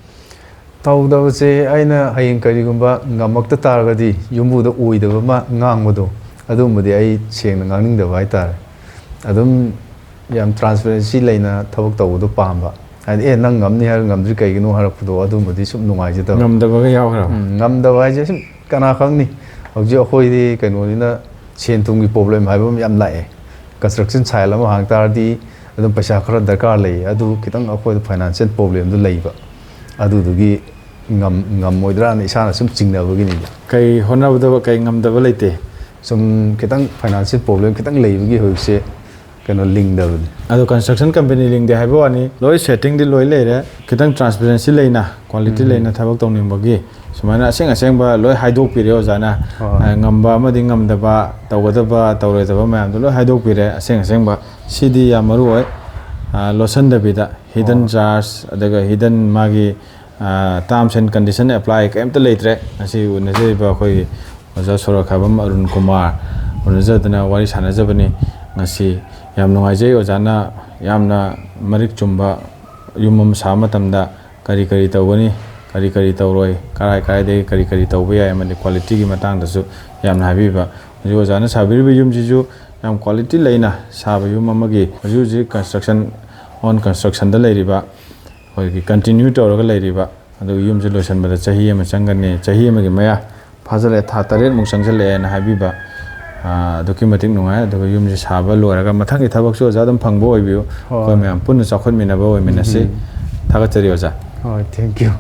ꯇꯧꯗꯕꯁꯦ ꯑꯩꯅ ꯍꯌꯦꯡ ꯀꯔꯤꯒꯨꯝꯕ ꯉꯝꯃꯛꯇ ꯇꯥꯔꯒꯗꯤ ꯌꯨꯝꯕꯨꯗ ꯑꯣꯏꯗꯕ ꯑꯃ ꯉꯥꯡꯕꯗꯣ, ꯑꯗꯨꯒꯨꯝꯕꯗꯤ ꯑꯩ ꯁꯦꯡꯅ ꯉꯥꯡꯅꯤꯡꯗꯕ ꯍꯥꯏꯇꯥꯔꯦ꯫ ꯑꯗꯨꯝ ꯌꯥꯝ transparency ꯂꯩꯅ ꯊꯕꯛ ꯇꯧꯕꯗꯣ ꯄꯥꯝꯕ꯫ ꯍꯥꯏꯗꯤ, "ꯑꯦ, ꯅꯪ ꯉꯝꯅꯤ ꯍꯥꯏꯔꯒ ꯉꯝꯗ꯭ꯔꯤ ꯀꯩꯒꯤꯅꯣ?" ꯍꯥꯏꯔꯛꯄꯗꯣ, ꯑꯗꯨꯝꯕꯗꯤ ꯁꯨꯝ ꯅꯨꯡꯉꯥꯏꯖꯗꯕ꯫ ꯉꯝꯗꯕꯒ ꯌꯥꯎꯈ꯭ꯔꯕ? ꯎꯝ, ꯉꯝꯗꯕ ꯍꯥꯏꯁꯦ ꯁꯨꯝ ꯀꯅꯥ ꯈꯪꯅꯤ? ꯍꯧꯖꯤꯛ ꯑꯩꯈꯣꯏꯗꯤ ꯀꯩꯅꯣꯅꯤꯅ, ꯁꯦꯟ ꯊꯨꯝꯒꯤ problem ꯍꯥꯏꯕ ꯑꯃ ꯌꯥꯝ ꯂꯥꯛꯑꯦ꯫ Construction site ꯑꯃ ꯍꯥꯡ ꯇꯥꯔꯗꯤ ꯑꯗꯨꯝ ꯄꯩꯁꯥ ꯈꯔ ꯗꯔꯀꯥꯔ ꯂꯩ꯫ ꯑꯗꯨ ꯈꯤꯇꯪ ꯑꯩꯈꯣꯏꯗ financial problemꯗꯨ ꯂꯩꯕ꯫ ꯑꯗꯨꯗꯨꯒꯤ ꯉꯝ-, ꯉꯝꯃꯣꯏꯗ꯭ꯔꯥꯅ ꯏꯁꯥꯅ ꯁꯨꯝ ꯆꯤꯡꯅꯕꯒꯤꯅꯤꯗ꯫ ꯀꯩ ꯍꯣꯠꯅꯕꯗ ꯀꯩ ꯉꯝꯗꯕ ꯂꯩꯇꯦ? ꯁꯨꯝ ꯈꯤꯇꯪ financial problem ꯈꯤꯇꯪ ꯂꯩꯕꯒꯤ ꯍꯧꯖꯤꯛꯁꯦ ꯀꯩꯅꯣ ꯂꯤꯡꯗꯕꯅꯤ꯫ ꯑꯗꯣ construction company ꯂꯤꯡꯗꯦ ꯍꯥꯏꯕ ꯋꯥꯅꯤ, ꯂꯣꯏ settingꯗꯤ ꯂꯣꯏ ꯂꯩꯔꯦ꯫ ꯈꯤꯇꯪ transparency ꯂꯩꯅ, quality ꯎꯝ꯫ ꯂꯩꯅ ꯊꯕꯛ ꯇꯧꯅꯤꯡꯕꯒꯤ ꯁꯨꯃꯥꯏꯅ ꯑꯁꯦꯡ ꯑꯁꯦꯡꯕ ꯂꯣꯏ ꯍꯥꯏꯗꯣꯛꯄꯤꯔꯦ ꯑꯣꯖꯥꯅ꯫ ꯍꯣꯏ꯫ ꯑ, ꯉꯝꯕ ꯑꯃꯗꯤ ꯉꯝꯗꯕ, ꯇꯧꯒꯗꯕ ꯇꯧꯔꯣꯏꯗꯕ ꯃꯌꯥꯝꯗꯣ ꯂꯣꯏ ꯍꯥꯏꯗꯣꯛꯄꯤꯔꯦ꯫ ꯑꯁꯦꯡ ꯑꯁꯦꯡꯕ ꯁꯤꯗꯤ ꯌꯥꯝ ꯃꯔꯨ ꯑꯣꯏ꯫ ꯑ, ꯂꯣꯠꯁꯟꯗꯕꯤꯗ, hidden ꯍꯣꯏ꯫ Charge, ꯑꯗꯨꯒ hidden ꯃꯥꯒꯤ, ꯑ, terms and condition apply ꯀꯔꯤꯝꯇ ꯂꯩꯇ꯭ꯔꯦ꯫ ꯉꯁꯤ ꯎꯅꯖꯔꯤꯕ ꯑꯩꯈꯣꯏꯒꯤ ꯑꯣꯖꯥ ꯁꯣꯔꯣꯛꯈꯥꯕꯝ ꯑꯔꯨꯟ ꯀꯨꯃꯥꯔ ꯎꯅꯖꯗꯅ ꯋꯥꯔꯤ ꯁꯥꯟꯅꯖꯕꯅꯤ ꯉꯁꯤ꯫ ꯌꯥꯝ ꯅꯨꯡꯉꯥꯏꯖꯩ ꯑꯣꯖꯥꯅ ꯌꯥꯝꯅ ꯃꯔꯤꯛ ꯆꯨꯝꯕ ꯌꯨꯝ ꯑꯃ ꯁꯥꯕ ꯃꯇꯝꯗ ꯀꯔꯤ ꯀꯔꯤ ꯇꯧꯒꯅꯤ, ꯀꯔꯤ ꯀꯔꯤ ꯇꯧꯔꯣꯏ, ꯀꯔꯥꯏ ꯀꯔꯥꯏꯗꯒꯤ ꯀꯔꯤ ꯀꯔꯤ ꯇꯧꯕ ꯌꯥꯏ ꯑꯃꯗꯤ qualityꯒꯤ ꯃꯇꯥꯡꯗꯁꯨ ꯌꯥꯝꯅ ꯍꯥꯏꯕꯤꯕ꯫ ꯍꯧꯖꯤꯛ ꯑꯣꯖꯥꯅ ꯁꯥꯕꯤꯔꯤꯕ ꯌꯨꯝꯁꯤꯁꯨ ꯌꯥꯝ quality ꯂꯩꯅ ꯁꯥꯕ ꯌꯨꯝ ꯑꯃꯒꯤ ꯍꯧꯖꯤꯛ ꯍꯧꯖꯤꯛ construction, on constructionꯗ ꯂꯩꯔꯤꯕ, ꯑꯩꯈꯣꯏꯒꯤ continue ꯇꯧꯔꯒ ꯂꯩꯔꯤꯕ, ꯑꯗꯨꯒ ꯌꯨꯝꯁꯦ ꯂꯣꯏꯁꯤꯟꯕꯗ ꯆꯍꯤ ꯑꯃ ꯆꯪꯒꯅꯤ, ꯆꯍꯤ ꯑꯃꯒꯤ ꯃꯌꯥ ꯐꯥꯖꯤꯜꯂꯛꯑꯦ, ꯊꯥ ꯇꯔꯦꯠꯃꯨꯛ ꯆꯪꯁꯤꯜꯂꯛꯑꯦꯅ ꯍꯥꯏꯕꯤꯕ꯫ ꯑꯥ, ꯑꯗꯨꯛꯀꯤ ꯃꯇꯤꯛ ꯅꯨꯡꯉꯥꯏ꯫ ꯑꯗꯨꯒ ꯌꯨꯝꯁꯦ ꯁꯥꯕ ꯂꯣꯏꯔꯒ ꯃꯊꯪꯒꯤ ꯊꯕꯛꯁꯨ ꯑꯣꯖꯥ ꯑꯗꯨꯝ ꯐꯪꯕ ꯑꯣꯏꯕꯤꯌꯨ꯫ ꯍꯣꯏ꯫ ꯑꯩꯈꯣꯏ ꯃꯌꯥꯝ ꯄꯨꯟꯅ ꯆꯥꯎꯈꯠꯃꯤꯟꯅꯕ ꯑꯣꯏꯃꯤꯟꯅꯁꯤ꯫ ꯎꯝ꯫ ꯊꯥꯒꯠꯆꯔꯤ ꯑꯣꯖꯥ꯫ ꯍꯣꯏ, thank you꯫